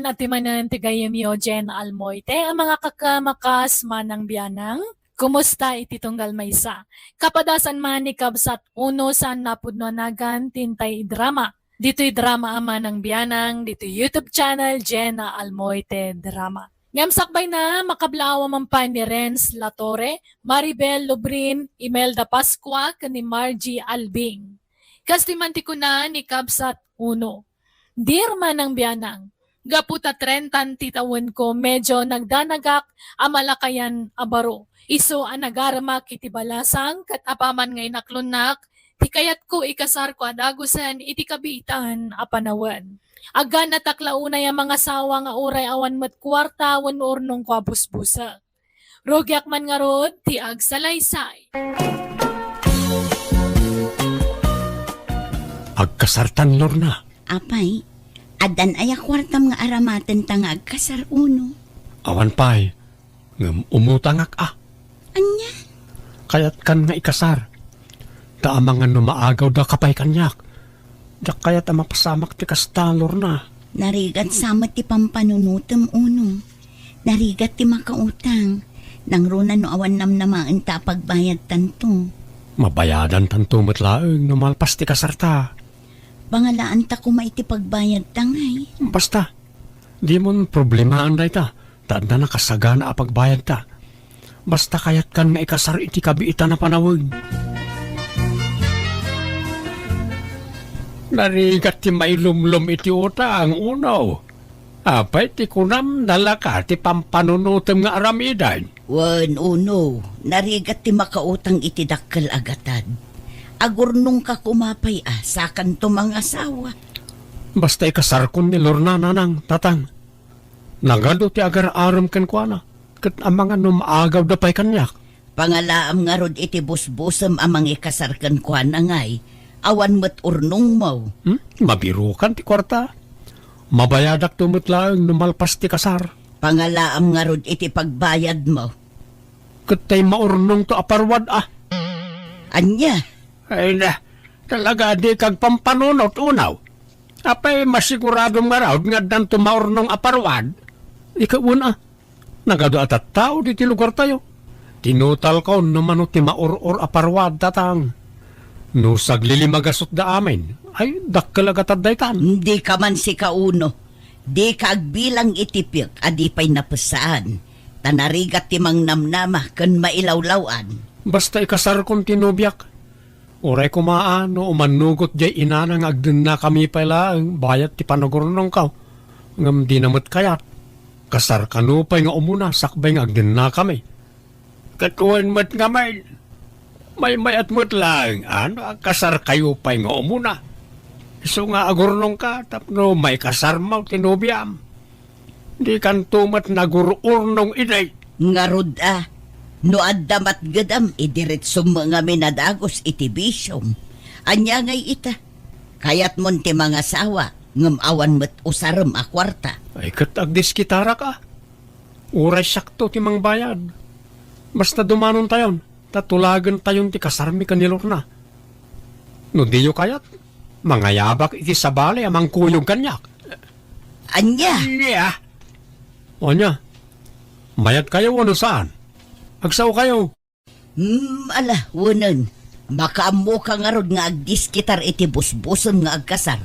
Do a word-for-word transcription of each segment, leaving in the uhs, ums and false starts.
Atimanen ti gayyemyo, Jen Almoite, a mga kakamakas, manang bianang. Kumusta iti tunggal maysa? Kapadasan man ni Kabsat Uno saan napudno a nagan ti intay drama. Ditoy drama a manang bianang, ditoy YouTube channel, Jenna Almoite Drama. Ngem sakbay na, makablaawa man pay ni Renz Latore, Maribel Lubrin, Imelda Pascua, ken ni Margie Albing. Kastoy man ti kuna ni Kabsat Uno. Dear manang bianang, gapu ta trenta ti tawenko, medyo nagdanagak a malakayan a baro. Isu a nagaremak iti balasang ket apaman nga inaklonnak, ti kayatko ikasarko a dagusen iti kabiitan a panawen. Agganatak la unay a mangasawa nga uray awan met kuarta wenno urnongko a busbusek. Rugiak man ngarud ti agsalaysay. Agkasartan, Lorna. Apay, addan aya kuartam nga aramatenta nga agkasar, Uno? Awan pay, ngem umutangak a. Ania? Kayatkan nga ikasar. Ta amangan no maagawda ka pay kaniak. Diak kayat a mapasamak ti kasta, Lorna. Narigat sa met ti pampanunotem, Uno. Narigat ti makautang. Nangruna no awan namnamaenta a pagbayadtanto. Mabayadantanto met laeng no malpas ti kasarta. Pangalaanta koma iti pagbayadta, ngay. Basta, dimon problemaen dayta, ta adda nakasagana a pagbayadta. Basta kayatkan nga ikasar iti kabiitan a panawen. Narigat ti mailumlom iti utang, Uno. Apay ti kunam, nalaka ti pampanunotem nga aramiden? Wen, Uno, narigat ti makautang iti dakkel a gatad. Agurnongka koma pay a, sakanto mangasawa. Basta ikasarkon ni Lorna, nanang, tatang. Nagadu ti agar-arem kenkuana, ket amangan no maagawda pay kaniak. Pangalaam ngarud iti busbusem a mangikasar kenkuana, ngay, awan met urnongmo. Hmm? Mabirukan ti kuarta. Mabayadakto met laeng no malpas ti kasar. Pangalaam ngarud iti pagbayadmo. Ket tay maurnongto a parwad a. Ania? Ay na, talaga dika agpampanunot, Uno. Apay masiguradom ngarud nga addanto maurnong a parwad? Ikaw, Uno, a. Nagadu a tattao ditoy lugartayo. Tinutalko no mano ti maur-or a parwad, tatang. No saglilima gasutda amin, ay, dakkel a gatad daytan. Dika man sika, Uno. Dika agbilang iti piek a di pay napessaan. Ta narigat ti mangnamnama ken mailawlaw-an. Basta ikasarkon ti nobiak. Uray koma a no umannugot diay inana nga agdennakami pay laeng bayat ti panagurnongko, ngem dina met kayat. Kasar kano pay nga umuna sakbay nga agdennakami. Ket wen met ngamin, maymayat met laeng a no agkasarkayo pay nga umuna. Isu nga agurnongka tapno maikasarmo ti nobiam. Dikanto met nagur-urnong idi. Ngarud a, no adda matgedam, idiretsom ngamin a dagus iti bisiom. Ania ngay ita? Kayatmon ti mangasawa, ngem awan met usarem a kuarta. Ay, ket agdiskitarak a. Uray siakto ti mangbayad. Basta dumanontayon, ta tulagentayon ti kasarmi ken ni Lorna. No diyo kayat, mangayabak iti sabali a mangkuyog kaniak. Ania? Ania? Ania? Mayatkayo wenno saan? Agsaokayo. Hmm, ala, wenen. Makaammoka ngarud nga agdiskitar iti busbusem nga agkasar.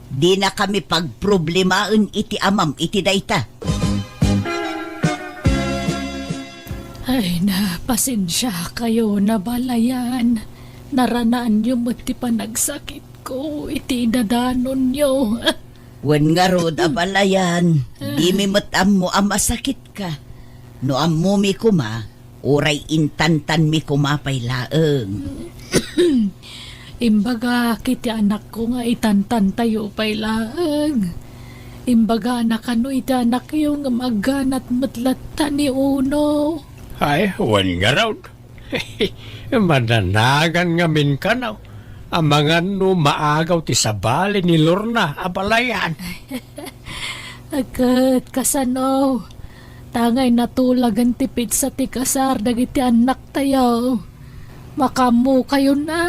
Dinakami pagproblemaen iti amam iti dayta. Ay na, pasensiakayo, abalayan. Naranaanyo met ti panagsakitko iti idadanonyo. Wen ngarud, abalayan, dimi met ammo a masakitka. No ammomi koma, uray intantanmi koma pay laeng. Imbagak iti anakko nga itantantayo pay laeng. Imbagana kano iti anakyo nga agganat met latta ni Uno. Ay, wen ngarud. Mananagan ngamin kano, amangan no maagaw ti sabali ni Lorna, abalayan. Ket kasano? Tangay natulagen ti petsa ti kasar dagiti annaktayo. Makaammokayon a.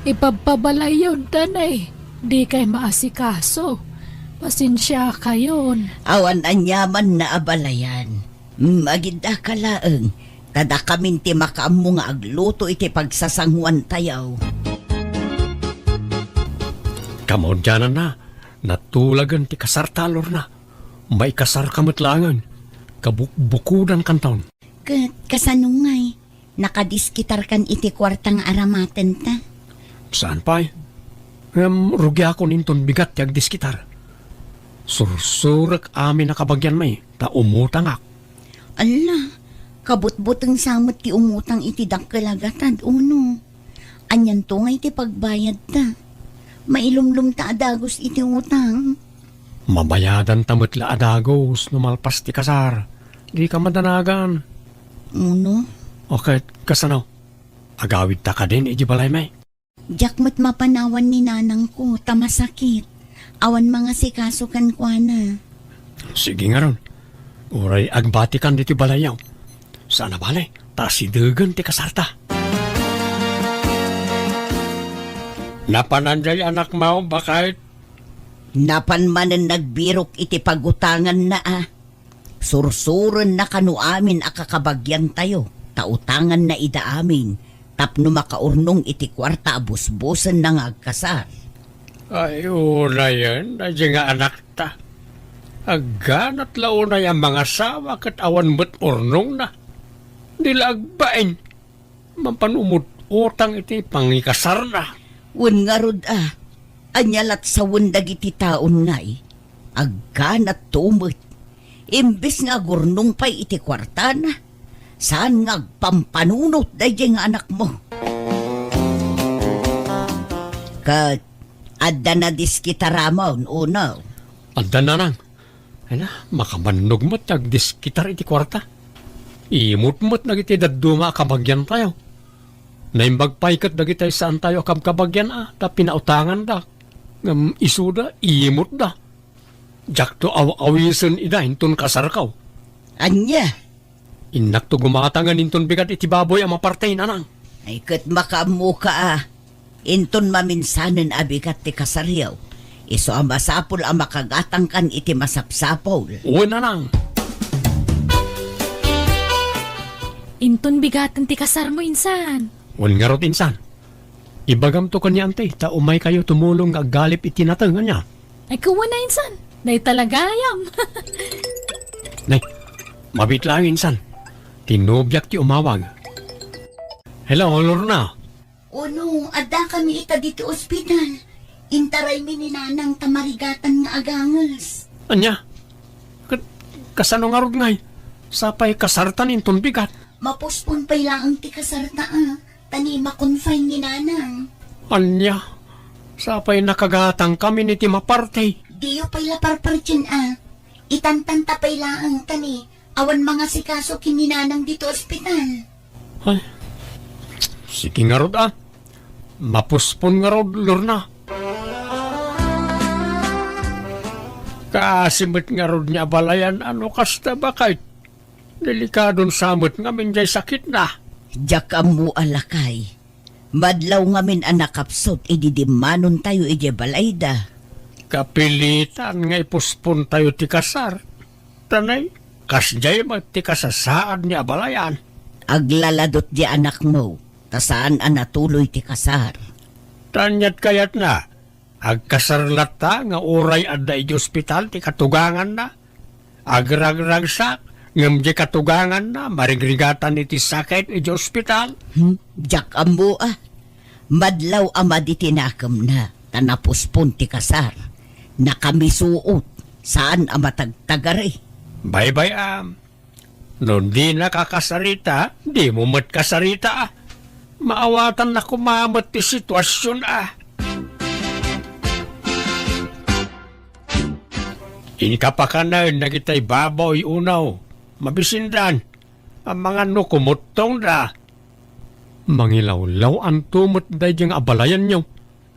Ipabpabalayonda, dikay maasikaso. Pasensiakayon. Awan aniamanna a balayan. Mm, agiddaka laeng. Ta dakamin ti makaammo nga agluto iti pagsasanguantayo. Kamaudiananna, natulagen ti kasarta, Lorna. Maikasarka met laengen. Kabukbukodankanton. Ket kasano ngay? Nakadiskitarkan iti kuarta nga aramatenta? Saan pay? Ngem rugiakon inton bigat ti agdiskitar. Sursurek amin a kabagianmi, ta umutangak. Alla, kabutbuteng sa met ti umutang iti dakkel a gatad, uno? Anianto ngay ti pagbayadta? Mailumlomta a dagus iti utang. Mabayadanta met la a dagus no malpas ti kasar. Dika madanagan. Uno? O ket, kasano? Agawidta kadin iti balaymi? Diak met mapanawan ni nanangko, ta masakit. Awan mangasikaso kenkuana. Sige ngarud. Uray agbatikan ditoy balayyo. Saan a bale, ta asidegen ti kasarta. Napanan jay anakmo, baket? Napan manen nagbirok iti pagutanganna a. Sursurenna kano amin a kakabagiantayo, ta utanganna ida amin tapno makaurnong iti kuarta a busbusenna nga agkasar. Ay, unayen, daydi nga anakta. Agganat la unay a mangasawa ket awan met urnongna. Di la agbain. Mapan umut-utang iti pangikasarna. Wen ngarud a, ania lat sawen dagiti taon ngay? Agganatto met. Imbes nga agurnong pay iti kuartana, saan nga agpampanunot daydi nga anakmo? Ket adda nadiskitaramon, uno? Adda, nanang. Ay na, makabannog met ti agdiskitar iti kuarta. Imut met dagiti dadduma a kabagiantayo. Naimbag pay ket dagiti saantayo a kabkabagian a ta pinautanganda. Ngem isuda, imutda. Diakto aw-awisen ida inton kasarko. Ania? Innakto gumatangen inton bigat iti baboy a maparte, nanang. Ay, ket makaammoka a. Inton maminsanen a bigat ti kasaryo, isu a masapul a makagatangkan iti masapsapul. Wen, nanang. Inton bigaten ti kasarmo, insan. Wen ngarud, insan. Ibagamto ken ni Auntie, ta umaykayo tumulong nga aggalip iti nateng, ania? Ay, kuana, insan. Dayta la gayam. Nay, mabiit laeng, insan. Ti nobiak ti umawag. Hello, Lorna. Uno, addakami ita ditoy ospital. Intaraymi ni nanang ta marigatan nga aganges. Ania? Ket kasano ngarud ngay? Sapay kasartan inton bigat. Mapospon pay laeng ti kasarta a. Ta ni ma-confine ni nanang. Ania? Sapay nakagatangkamin iti maparte. Diyo pay la parpartien a. Itantanta pay laeng ta ni awan mangasikaso ken ni nanang ditoy ospital. Ay, sige ngarud a. Mapospon ngarud, Lorna. Kaasi met ngarud ni abalayan a no kasta, baket. Delikadon sa met ngamin jay sakitna. Diak ammo a, lakay. Madlaw ngamin a nakapsut idi dimmanontayo idiay balayda. Kapilitan nga ipuspontayo ti kasar. Ta nay, kasdiay met ti kasasaad ni abalayan. Aglaladot di anakmo, ta saan a natuloy ti kasar. Ta aniat kayatna, agkasar latta nga uray adda idiay ospital ti katuganganna? Agragragsak, ngem diay katuganganna, marigrigatan iti sakit idiay ospital. Hmm, diak ammo a. Madlaw a madi ti nakemna, ta napospon ti kasar. Nakamisuot, saan a matagtagari. Baybay-am. No dinaka kasarita, dimo met kasarita. Maawatanna koma met ti situasion a. Inka pakanen dagitay baboy unaw, mabisindan. Amangan no kumuttongda. Mangilawlaw-anto met daydi nga abalayanyo.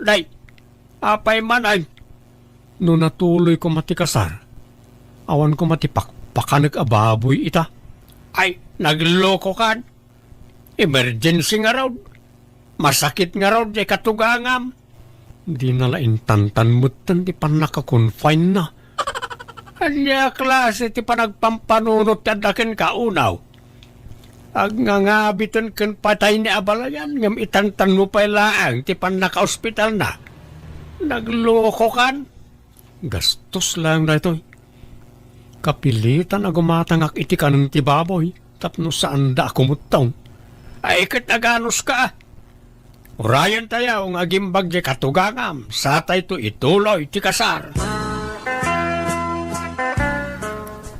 Day, apay manen? No natuloy koma ti kasar, awan koma ti pakpakanek a baboy ita. Ay, naglokokan. Emergency ngarud. Masakit ngarud diay katugangam. Dina la intantan metten ti pannaka-confine-na. Ania a klase ti panagpampanunot ti adda kenka, Unaw? Agngangabiten ken patay ni abalayan, ngem itantanmo pay laeng ti pannakaospitalna. Naglokokan? Gastos laeng daytoy. Kapilitan a gumatangak iti kanen ti baboy tapno saanda a kumuttong. Ay, ket aganuska. Urayentayo nga agimbag diay katugangam, satayto ituloy ti kasar.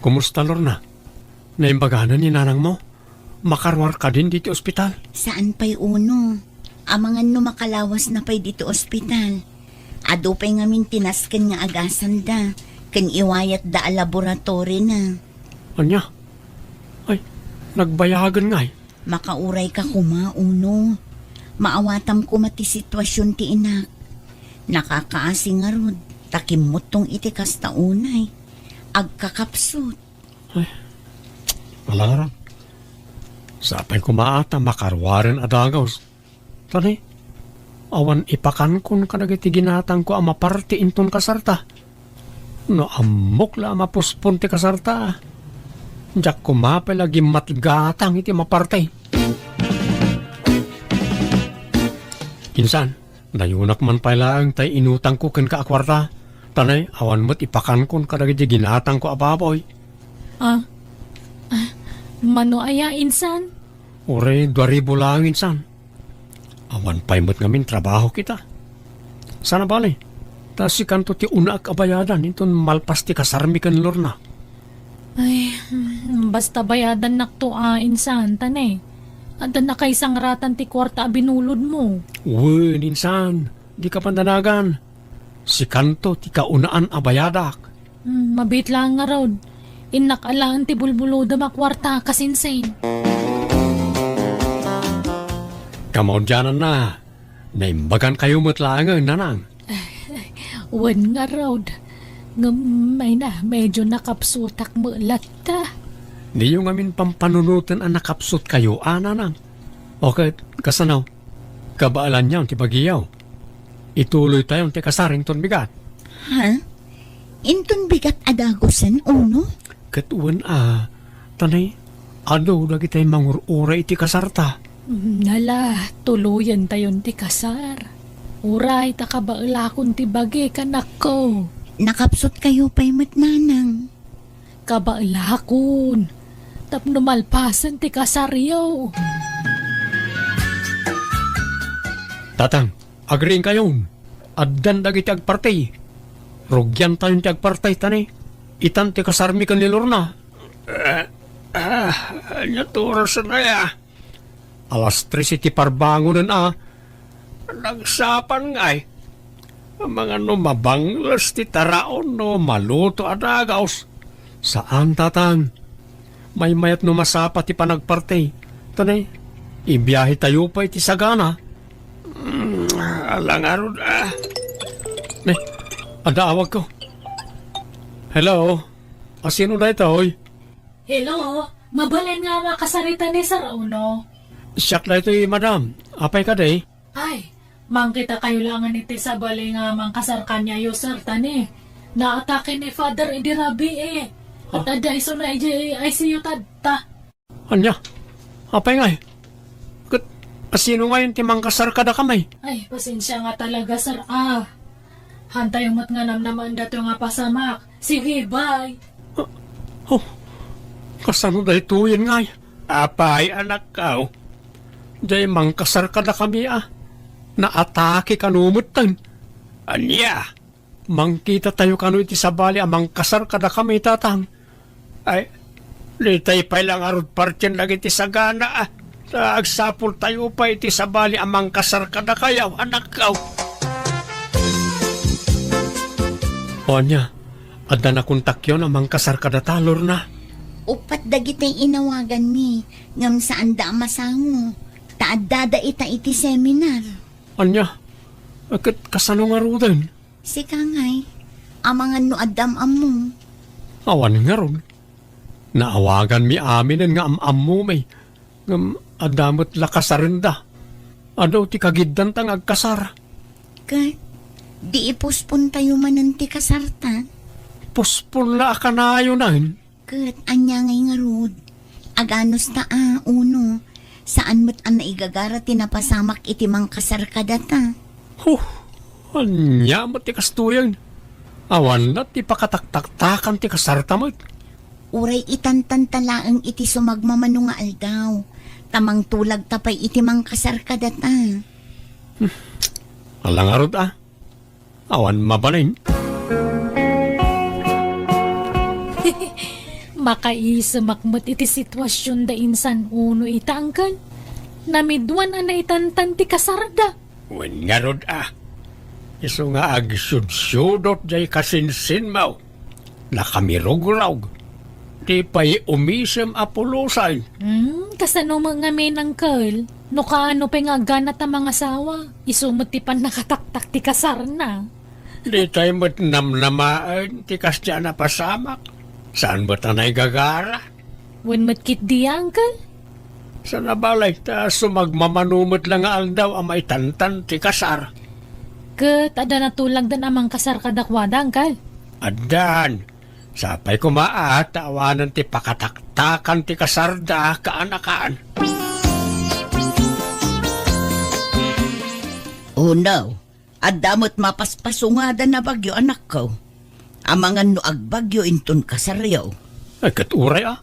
Kumusta, Lorna? Naimbaganan ni nanangmo? Makaruar kadin ditoy ospital? Saan pay, Uno. Amangan no makalawasna pay ditoy ospital. Adu pay ngamin ti nasken nga agasanda, ken iwayatda a laboratorina. Ania? Ay, nagbayagen ngay. Makaurayka koma, Uno. Maawatam koma ti situasion ti inak. Nakakaasi ngarud, ta kimmuttong iti kasta unay. Agkakapsut. Ay, ala ngarud. Sapay koma a ta makaruaren a dagus. Tani, awan ipakankon kadagiti ginatangko a maparti inton kasarta. No ammok la a mapospon ti kasarta, diak koma pay la gimmatgatang iti maparti. Insan, dayunak man pay laeng tay inutangko kenka a kuarta. Tani, awan met ipakankon kadagiti ginatangko a baboy. Ah, ah, mano aya, insan? Uray, dua ribu laeng, insan. Awan pay met ngamin trabaho kita. Sana bale, ta sikanto ti unaak a bayadan inton malpas ti kasarmi ken Lorna. Ay, basta bayadannakto a, insan, ta ne, adda nakaisangratan ti kuarta a binulodmo. Wen, insan, dika pandanagan. Sikanto ti kaunaan a bayadak. Hmm, mabiit laeng ngarud. Innak alaen ti bulbulodem a kuarta, kasinsin. Kamaudiananna, naimbagankayo met laengen, nanang. Wen ngarud. Ngem, ay na, medyo nakapsutak met latta. Diyo ngamin pampanunoten a nakapsutkayo, a, nanang? O ket, kasano? Kabaelanyo ti bagiyo. Ituloytayo ti kasar inton bigat. Ha? Inton bigat a dagusen, Uno? Ket wen a, ta ne, adu dagiti mangur-uray iti kasarta. Nala, tuloyentayon ti kasar. Uray ta kabaelakon ti bagi, kanakko. Nakapsutkayo pay met, nanang. Kabaelakon. Tapno malpasen ti kasaryo. Tatang, agriingkayon. Addan dagiti agparti. Rugiantayon ti agparti, ta ne, itan ti kasarmi ken ni Lorna. Ah, ah, ania ti orasen aya? Alas tres iti parbangonen a. Nagsapan ngay. Amangan no mabangles ti taraon no maluto a dagus. Saan, tatang. Maymayat no masapa ti panagparti. Ta ne, ibiahetayo pay iti sagana. Mm, ala ngarud, ah. Ne, adda awagko. Hello? Asino daytoy? Hello, mabalin nga makasarita ni Sir Uno. Siak daytoy, madam. Apay kadi? Ay, mangkitakayo laengen iti sabali nga mangkasar kaniayo, sir, ta ne, naatake ni Father idi rabii. Ket adda isuna idiay I C U tatta. Ania? Apay ngay? Ket asino ngayon ti mangkasar kadakami? Ay, pasensia nga talaga, sir, a. Hantayo met nga namnamaen datoy nga pasamak. Sige, bye. Oh, kasano daytoyen ngay? Apay, anakko. Diay mangkasar kadakami a. Naatake kano metten. Ania? Mangkitatayo kano iti sabali a mangkasar kadakami, tatang. Ay, ditay pay la ngarud partien dagiti sagana, a. Ta agsapultayo pay iti sabali a mangkasar kadakayo, anakko. O ania, adda nakontakyon a mangkasar kadata, Lorna? Uppat dagiti inawaganmi, ngem saanda a masango, ta addada ita iti seminar. Ania? Ket kasano ngaruden? Sika ngay, amangan no adda am-ammo. Awan ngarud. Naawaganmi aminen nga am-ammomi, ngem adda met la kasarenda. Adu ti kagiddanta nga agkasar. Ket, Di ipuspon tayo manen ti kasarta? Puspon la a kanayon. Ket ania ngay ngarud? Aganos ta a, Uno. Saan met a naigagara ti napasamak iti mangkasar kadata. Huh! Ania met ti kastoyen? Awan la ti pakataktaktakan ti kasarta met. Uray itantanta laeng iti sumagmamano nga aldaw, ta mangtulagta pay iti mangkasar kadata. Ala ngarud a, awan mabalin. Makaisemak met iti situasion da insan Uno ita, angkel. Namiduan a naitantan ti kasarda. Wen ngarud a, isu nga agsudsudot jay kasinsinmo. Nakamirugrog. Di pay umisem a pulosan. Hmm, kasano met ngamin, angkel? No kaano pay nga agganat a mangasawa, isu met ti pannakataktak ti kasarna. Di tay met namnamaen ti kasdiay a napasamak. Saan met a naigagara? Wen met ketdi, angkel? Saan a balay ta sumagmamano met la nga aldaw a maitantan ti kasar. Ket adda natulagdan a mangkasar kadakuada, angkel? Addan. Sapay koma a ta awanen ti pakataktakan ti kasarda kaanakan. Uno, adda met mapaspasungadan a bagyo, anakko. Amangan no agbagyo inton kasaryo. Ay, ket uray a.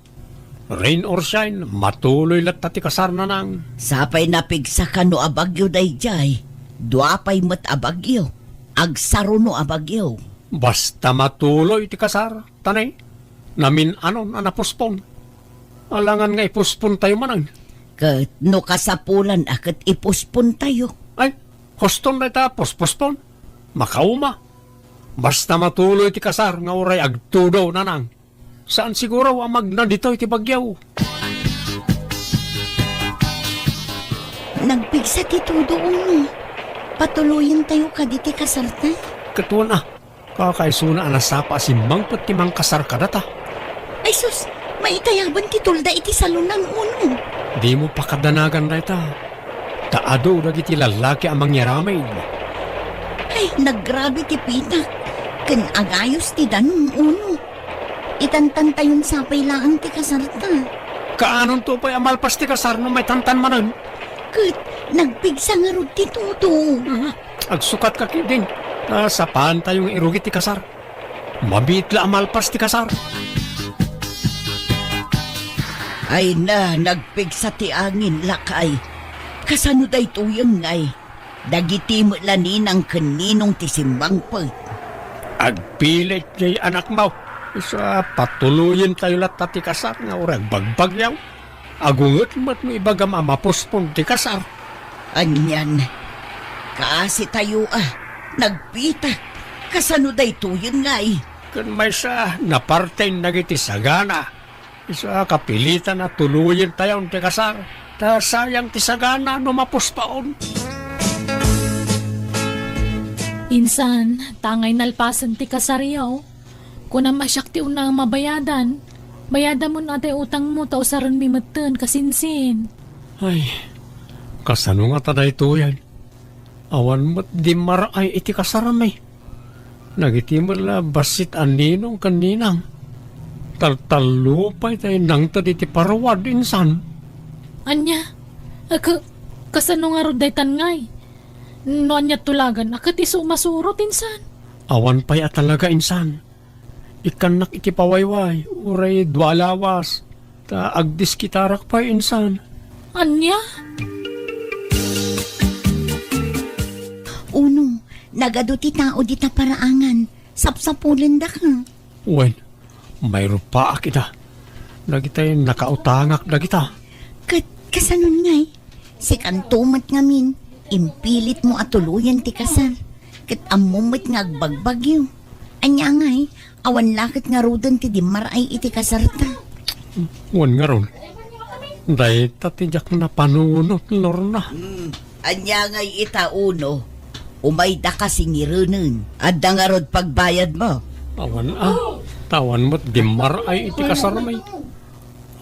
Rain or shine, matuloy latta ti kasar, nanang. Sapay napigsaka no a bagyo daydiay, dua pay met a bagyo. Agsaruno a bagyo. Basta matuloy ti kasar, tanay. Namin-anon a napuspon. Alangan nga ipuspon tayo manen. Ket no kasapulan a ket ipuspon tayo. Ay, huston dayta puspuspon. Makauma. Basta matuloy ti kasar nga uray agtudo, nanang. Saan siguro a magna ditoy ti bagyo. Nagpigsa ti tudo, Uno. Patuloyen tayo kadi ti kasarta. Ket wen a, kakaisuna a nasapa a simmangpet ti mangkasar kadata. Ay sus, maitayaban ti tulda iti salonan, Uno. Dimo pakadanagan dayta. Ta adu dagiti lallaki a mangyaramid. Ay, naggrabe ti pitak. Ken agayos ti danum, Uno. Itantan tayon sapay laeng ti kasarta. Kaanonto pay a malpas ti kasar no maitantan manen? Ket nagpigsa ngarud ti tudo. Mhm. Agsukatka ketdin. Ta sapaan tayo nga irugi ti kasar. Mabiit la a malpas ti kasar. Ay na, nagpigsa ti angin, lakay. Kasano daytoyen ngay? Dagiti met la ninang ken ninong ti simmangpet. Agpilit jay anakmo. Isu a patuloyen tayo latta ti kasar nga uray agbagbagyo. Agunget met no ibagam a mapuspon ti kasar. Anian, kaasi tayo a, nagpitak. Kasano daytoyen ngay? Ken maysa, naparten dagiti sagana. Isu a kapilitan a tuloyen tayon ti kasar, ta sayang ti sagana no mapuspaon. Insan, tangay nalpasen ti kasaryo. Kunam a siak ti unna a mabayadan. Bayadam met a tay utangmo ta usarenmi metten, kasinsin. Ay, kasano ngata daytoyen? Awan met dimmar-ay iti kasarmi. Dagiti met la bassit a ninong ken ninang. Taltallo pay tay nangted iti paruad, insan. Ania? Ka-, kasano ngarud daytan ngay? No ania tulagan a ket isu masurot, insan? Awan pay a talaga, insan. Ikkannak iti pawayway, uray dua lawas, ta agdiskitarak pay, insan. Ania? Uno, nagadu ti tao dita paraangan. Sapsapulendaka. Wen, mairupaak ida. Dagitay nakautangak dagita. Ket kasano ngay? Sikanto met ngamin, impilitmo a tuloyen ti kasar. Ket ammom met nga agbagbagyo. Ania ngay, awan la ket ngaruden ti dimmar-ay iti kasarta. Wen ngarud, dayta ti diak napanunot, Lorna. Hmm, ania ngay ita, Uno? Umaydaka singirenen. Adda ngarud pagbayadmo? Awan a, ta awan met dimmar-ay iti kasarmi.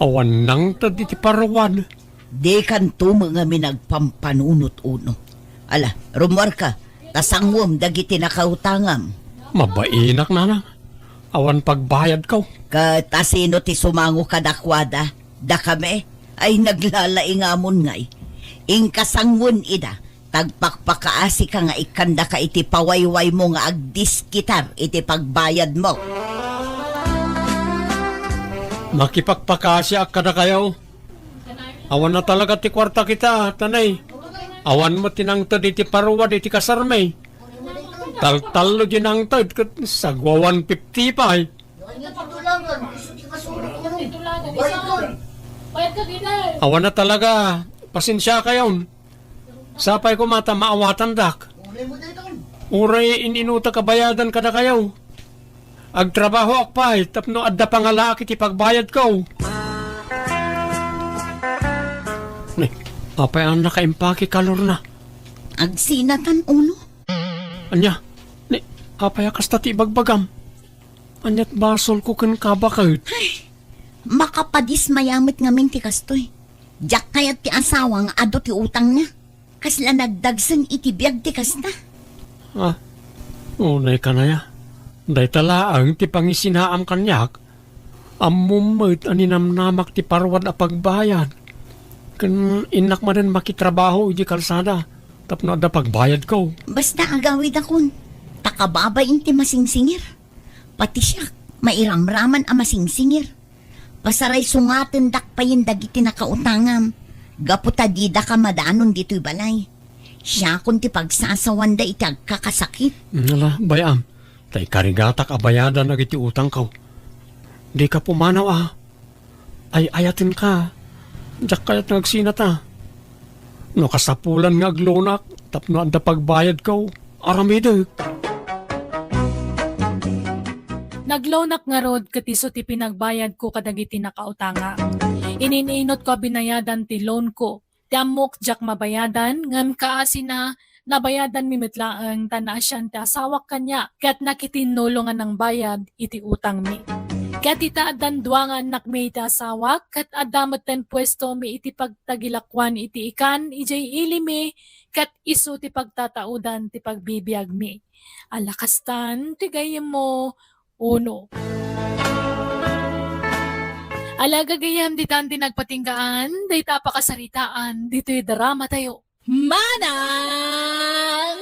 Awan nangted iti paruan. Dikanto met ngamin agpampanunot, Uno. Ala, rummuarka. Ta sanguem dagiti nakautangam. Mabainak, nanang. Awan pagbayadko. Ket asino ti sumango kadakuada? Dakami? Ay, naglalaingamon ngay. Inka sangoen ida, ta agpakpakaasika nga ikkandaka iti pawaywaymo nga agdiskitar iti pagbayadmo. Makipakpakaasiak kadakayo. Awan na talaga ti kuarta kita, tanay. Awan met ti nangted iti paruwad iti kasarmi. Taltallo di nangted ket sagwa one fifty pay. Awan na talaga, pasensiakayon. Sapay koma ta maawatandak. Uray in-inutak a bayadan kadakayo. Agtrabahoak pay tapno adda pangalaak iti pagbayadko. Ni, apay a nakaimpake kalorna? Agsinatan uno. Ania? Ni, apay a kasta ti ibagbagam? Ania't basolko kenka baket? Ay, makapadismaya met ngamin ti kastoy. Diak kayat ti asawa nga adu ti utangna. Kasla nagdagsen iti biag ti kasta. Ah, unay kanaya. Dayta laeng ti pangisinaam kaniak. Ammom met a ninamnamak ti paruwad a pagbayad. Ken innak manen makitrabaho iti kalsada tapno adda pagbayadko. Basta agawidakon, ta kababain ti masingsingir. Pati siak, mairamraman a masingsingir. Pasaraysungatendak payen dagiti nakautangam, gapu ta didaka madanon ditoy balay. Siakon ti pagsasawanda iti agkakasakit. Ala, bay-am, ta ikarigatak a bayadan dagiti utangko. Dika pumanaw a. Ay-ayatenka. Diak kayat nga agsinata. No kasapulan nga aglonak tapno adda pagbayadko, aramidek. Naglonak ngarud ket isu ti pinagbayadko kadagiti nakautangak. Ininunotko a binayadan ti loanko. Ti ammok diak mabayadan, ngem kaasina, nabayadanmi met laeng ta naasian ti asawak kaniak, ket nakitinnulong a nangbayad iti utangmi. Ket ita addan dua nga annakmi iti asawak, ket adda metten puestomi iti pagtagilakuan iti ikan idiay ilimi, ket isu ti pagtataudan ti pagbibiagmi. Ala kastan ti gayyemmo, uno. Ala gagayyem, ditan ti nagpatinggaan dayta a pakasaritaan ditoy dramatayo. Manang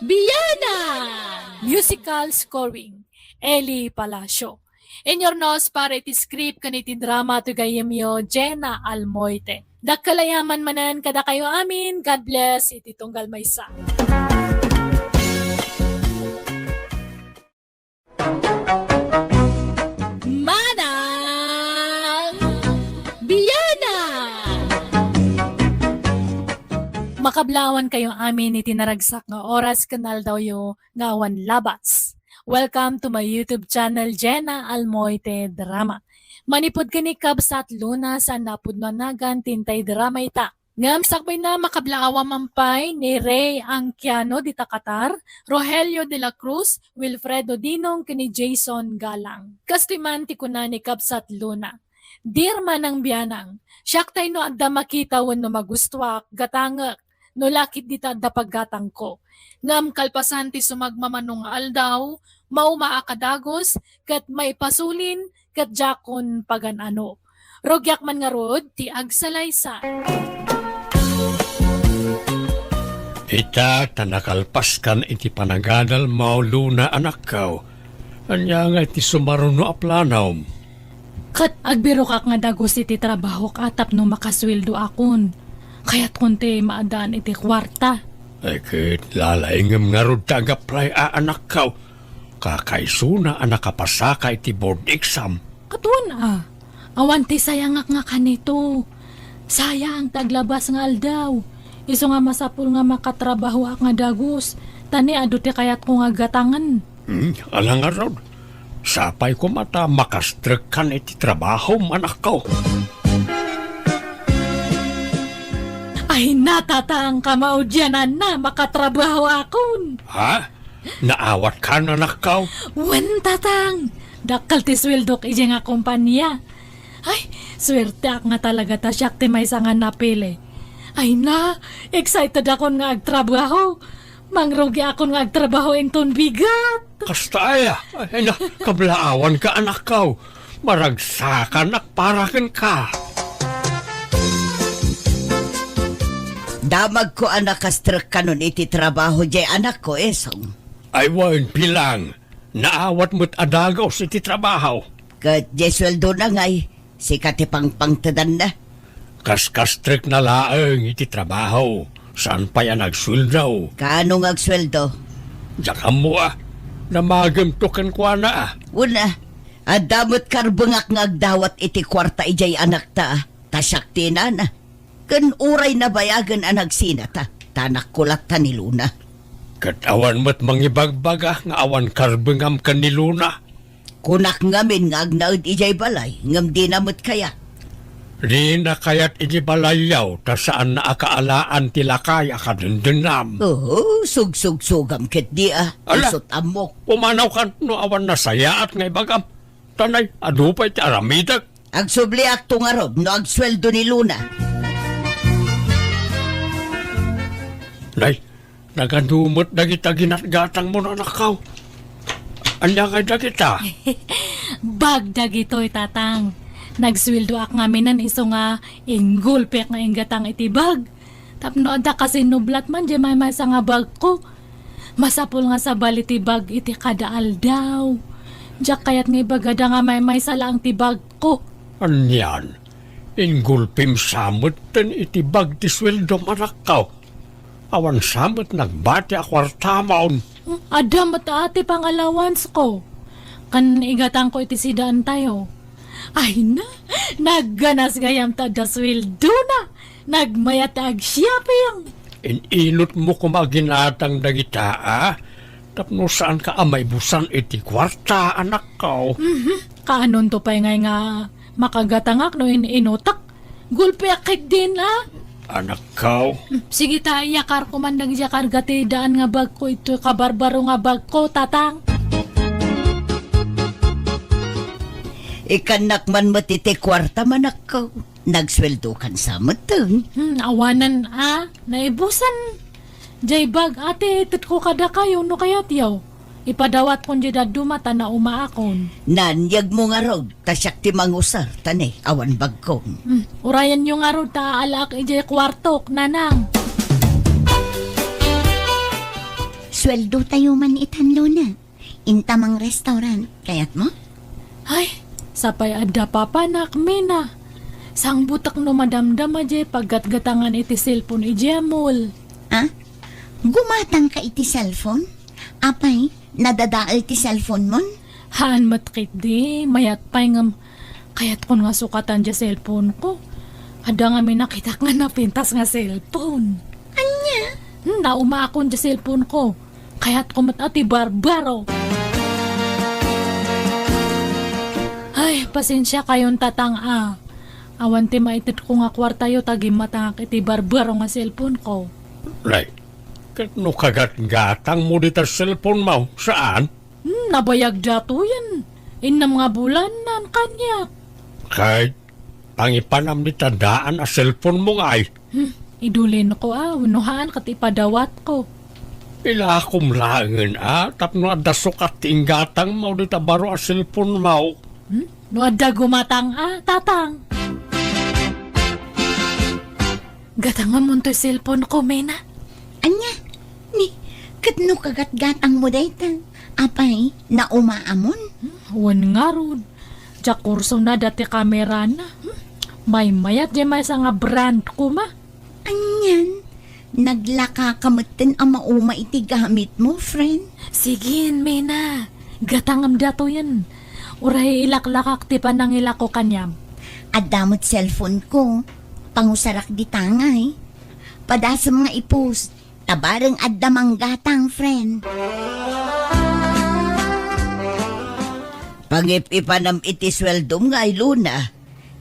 Biyanan! Musical scoring, Eli Palacio. Inurnos para iti script ken iti drama ti gayyemyo, Jenna Almoite. Dakkel a yaman manen kadakayo amin. God bless iti tunggal maysa. Manang Biyanan! Makablaawan kayo amin iti naragsak nga oras ken aldawyo nga awan labas. Welcome to my YouTube channel, Jenna Almoite Drama. Manipud ken ni Kabsat Luna, saan na pudno a nagan ti intay drama ita. Ngem sakbayna, makablaawa man pay ni Ray Anquiano dita Qatar, Rogelio de la Cruz, Wilfredo Dinong, ken ni Jason Galang. Kastoy man ti kuna ni Kabsat Luna, "Dear Manang Biyanang, siak tay no adda makita wenno magustuak, gatangek, no lakit dita adda paggatangko. Ngem kalpasan ti sumagmamano nga aldaw, maumaak a dagus, ket maipasulin, ket diakon pagan-ano. Rugiak man ngarud ti agsalaysay." Ita ta nakalpaskan iti panagadal, Mauluna, anakko. Ania nga iti sumaruno a planom? Ket agbirokak nga dagus iti trabahok a tapno makasueldoakon. Kayatkon ti maaddaan iti kuarta. Ay, ket lalaingem ngarud ta ag-apply a, anakko. Kakaisuna a nakapasaka iti board exam. Ket wen a, awan ti sayangak nga kanito. Sayang ti aglabas nga aldaw. Isu nga masapul nga makatrabahoak nga dagus, ta ni adu ti kayatko nga gatangen. Hmm, ala ngarud. Sapay koma ta makastrekkan iti trabahom, anakko. Ay, natatang kamaudiananna, makatrabahoakon. Ha? Naawatkan, anakko? Wen, tatang. Dakkel ti sueldok idiay nga kompania. Ay, suerteak nga talaga ta siak ti maysa nga napili. Ay na, excited akon nga agtrabaho. Mangrugiakon nga agtrabaho inton bigat. Kasta aya? Ay, na, kablaawanka, anakko. Maragsakanak para kenka. Damagko a nakastrek kanon iti trabaho diay anakko, Esong. Ay, wen, bilang. Naawat met a dagus iti trabaho. Ket diay sueldona ngay, sika ti pangpangtedanna. Kaskastrekna laeng iti trabaho, saan pay a nagsueldo. Kaano nga agsueldo? Diak ammo a, namagemto kenkuana a. Wen a, adda met karbengak nga agdawat iti kuarta idiay anakta a, ta siak ti inana. Ken uray nabayagen a nagsinata, ta nakkulat ta ni Luna. Ket awan met mangibagbaga nga awan karbengam ken ni Luna. Kunak ngamin nga agnaed idiay balay, ngem dina met kayat. Dina kayat iti balayyo, ta saanna a kaalaan ti lakay a kadendennam. Oo, sugsugsugam ketdi a. Ala, isut' ammok. Pumanawkan no awan nasayaat nga ibagam. Tanay, adu pay ti aramidek. Agsubliakto ngarud no agsueldo ni Luna. Nay, nagadu met dagita ginatgatangmo, anakko. Ania ngay dagita? Bag dagitoy, Tatang. Nagsueldoak ngaminen isu nga inggulpiak nga inggatang iti bag. Tapno adda kasinublat man diay maymaysa nga bagko. Masapul nga sabali ti bag iti kada aldaw. Diak kayat nga ibagada nga maymaysa laeng ti bagko. Anian? Inggulpim sa metten iti bag ti sueldom, anakko. Awan sa met nagbati a kuartamon. Adda met a ti pangalawansko. Ken igatangko iti sidaantayo. Ay na, nagganas gayam ta adda sueldona. Nagmayat ta agshopping. In-inutmo koma a ginatang dagita a, tapno saanka a maibusan iti kuarta, anakko. Mhm. Kaanonto pay ngay nga makagatangak no in-inutak? Gulpiak ketdin a. Anakko. Sige ta, iyakarko man dagiti karga ti daan nga bagko, itoy kabarbaro nga bagko, Tatang. Ikannak man met iti kuarta, anakko. Nagsueldokan sa metten. Hmm, awanen a, naibusan. Diay bag a ti itedko kadakayo no kayatyo. Ipadawatkon diay dadduma ta naumaakon. Nanyegmo ngarud, ta siak ti mangusar, ta ne, awan bagko. Hmm, urayenyo ngarud ta aalaak idiay kuartok, nanang. Sueldotayo man itan, Luna. Inta mangrestaurant. Kayatmo? Ay, sapay adda papanak, Mina. Sangbutek no madamdama diay paggatgatangan iti cellphone idiay mall. Ah? Gumatangka iti cellphone? Apay, nadadael ti cellphone mon? Haan met ketdi, mayat pay ngem kayatkon nga sukatan diay cellphone ko. Adda ngamin nakitak nga napintas nga cellphone. Ania? Hmm, naumaakon diay cellphone ko. Kayatko met a ti barbaro. Ay, pasensiakayon, Tatang a. Awan ti maitedko nga kuartayo ta gimmatangak iti barbaro nga cellphone ko. Nay, ket no kagatgatangmo dita cellphone mo, saan? Hmm, nabayag datoyen. Innem nga bulan nan kaniak. Kay pangipanam dita daan a cellphone mo ngay. Hmm, idulinko a, wenno haan ket ipadawatko. Ilakom laengen a, tapno adda sukat ti inggatangmo dita baro a cellphone mo. Hmm? No adda gumatang a, Tatang. Gatangamon toy cellphone ko, Mina. Ania? Ni, ket no kagatgatangmo dayta? Apay, naumaamon? Hmm, wen ngarud. Diak kursona dati kamerana. Hmm? Maymayat diay maysa nga brand koma. Anian? Naglakaka metten a mauma iti gamitmo, friend? Sige, Mina. Gatangem datoyen. Uray ilaklakak ti panangilako kaniam. Adda met cellphone ko. Pangusarak dita ngay. Padasem nga i-post. Ta bareng adda manggatang, friend. Pangip-ipanam iti sueldom ngay, Luna.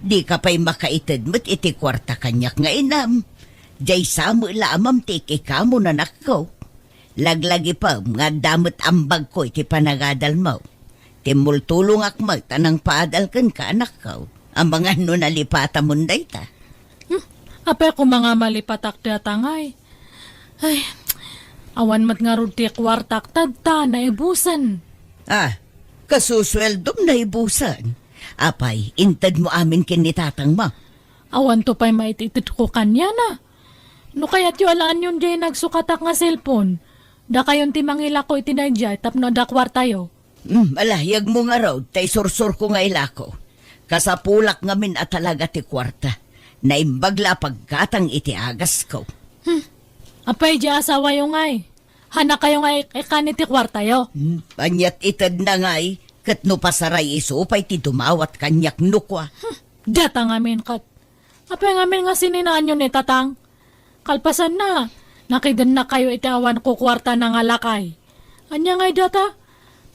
Dika pay makaited met iti kuarta kaniak nga inam. Diay sa met la a mamtik ikamu, anakko. Laglagipem nga adda met ambagko iti panagadalmo. Timmultulongak met a nangpaadal kenka, anakko. Amangan no nalipatamon dayta. Hmm, apay koma nga malipatak dayta ngay? Ay, Awan met ngarud ti kuartak tadta naibusen. Ah, kasusueldom naibusen. Apay, intedmo amin ken ni tatangmo? Awanto pay maititedko kaniana. No kayatyo alaanyon diay nagsukatak nga cellphone, dakayon ti mangilako iti daydiay tapno adda kuartayo. Hmm, alayagmo ngarud ta isursurko nga ilako. Kasapulak ngamin a talaga ti kuarta. Naimbag la a paggatang iti agasko. Hmm. Apay diay asawayo ngay? Hanakayo nga ik-, ikan iti kuartayo? Hmm, aniat itedna ngay, ket no pasaray isu pay ti dumawat kaniak no kua. Hmm. Data ngamin ket. Apay ngamin nga sininaanyo ni Tatang? Kalpasanna, nakidennakayo iti awan kukuartana nga lakay. Ania ngay data?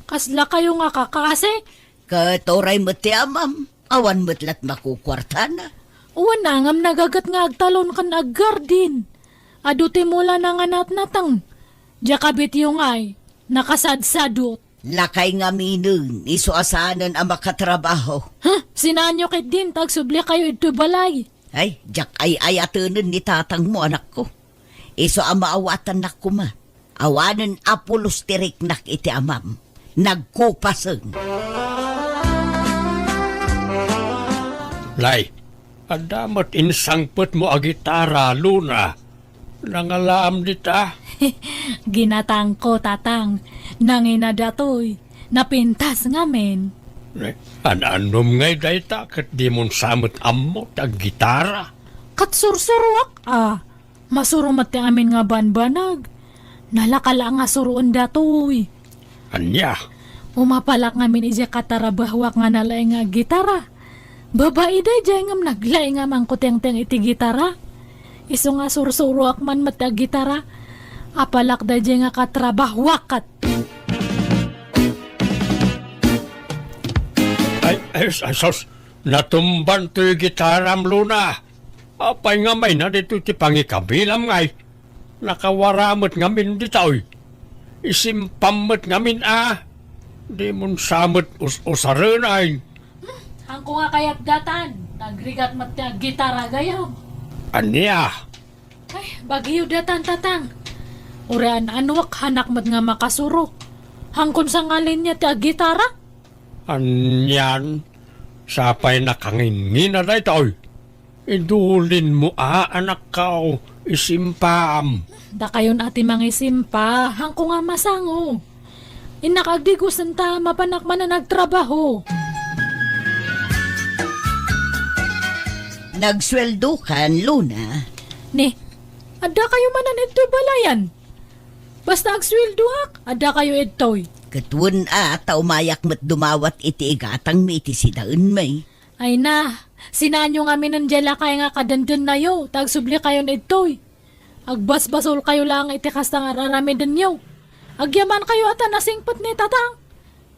Kaslakayo nga kakasik? Ket uray met ti amam, awan met lat makukuartana. Wen, ngem nagaget nga agtalon ken aggardin. Adu ti mulana nga natnateng. Diak a bityo ngay, nakasadsadot. Lakay ngaminen, isu a saanen a makatrabaho. Huh? Sinaanyo ketdin ta agsublikayo idtoy balay? Ay, diak ay-ayatenen ni tatangmo, anakko. Isu a maawatannak koma. Awanen a pulos ti riknak iti amam. Nagkupasen. Lay, adda met insangpetmo a gitara, Luna. Nangalaam dita? Ginatangko, Tatang. Nangina datoy. Napintas ngamin. Eh, an-annom ngay dayta ket dimon sa met ammo ti aggitara? Ket sursuroak, a. Masuro met ti amin nga banbanag. Nalaka la nga suroen datoy. Ania? Umapalak ngamin idiay katarabahuak nga nalaing nga aggitara. Babai daydiay ngem naglaing a mangkutengteng iti gitara. Isu nga sursuroak man met ti aggitara. Apalak daydiay nga katrabahuak ket. Ay, ay, ay, sus! Natumban toy gitaram, Luna! Apay nga mayna ditoy ti pangikabilam ngay? Nakawara met ngamin ditoy. Isimpam met ngamin a. Dimon sa met us-usaren ay. Hangko nga kayat datan, nagrigat met ti aggitara gayam. Ania? Ay, bagyo datan, Tatang. Uray an-anuak, hanak met nga makasuro. Hangkon sa nga linya ti aggitara? Anian, sapay nakangingina daytoy. Idulinmo a, anakko, isimpam. Dakayon a ti mangisimpa, hangko nga masango. Innak agdigosen ta mapanak manen agtrabaho. Nagsueldokan, Luna. Ni, adda kayo manen idtoy balayan? Basta agsueldoak, adda kayo idtoy. Ket wen a, ta umayak met dumawat iti igatangmi iti sidaenmi. Ay na, sinaanyo ngaminen diay lakay nga kadendennayo, ta agsubli kayon idtoy. Agbasbasolkayo laeng iti kasta nga ar-aramidenyo. Agyamankayo a ta nasingpet ni Tatang.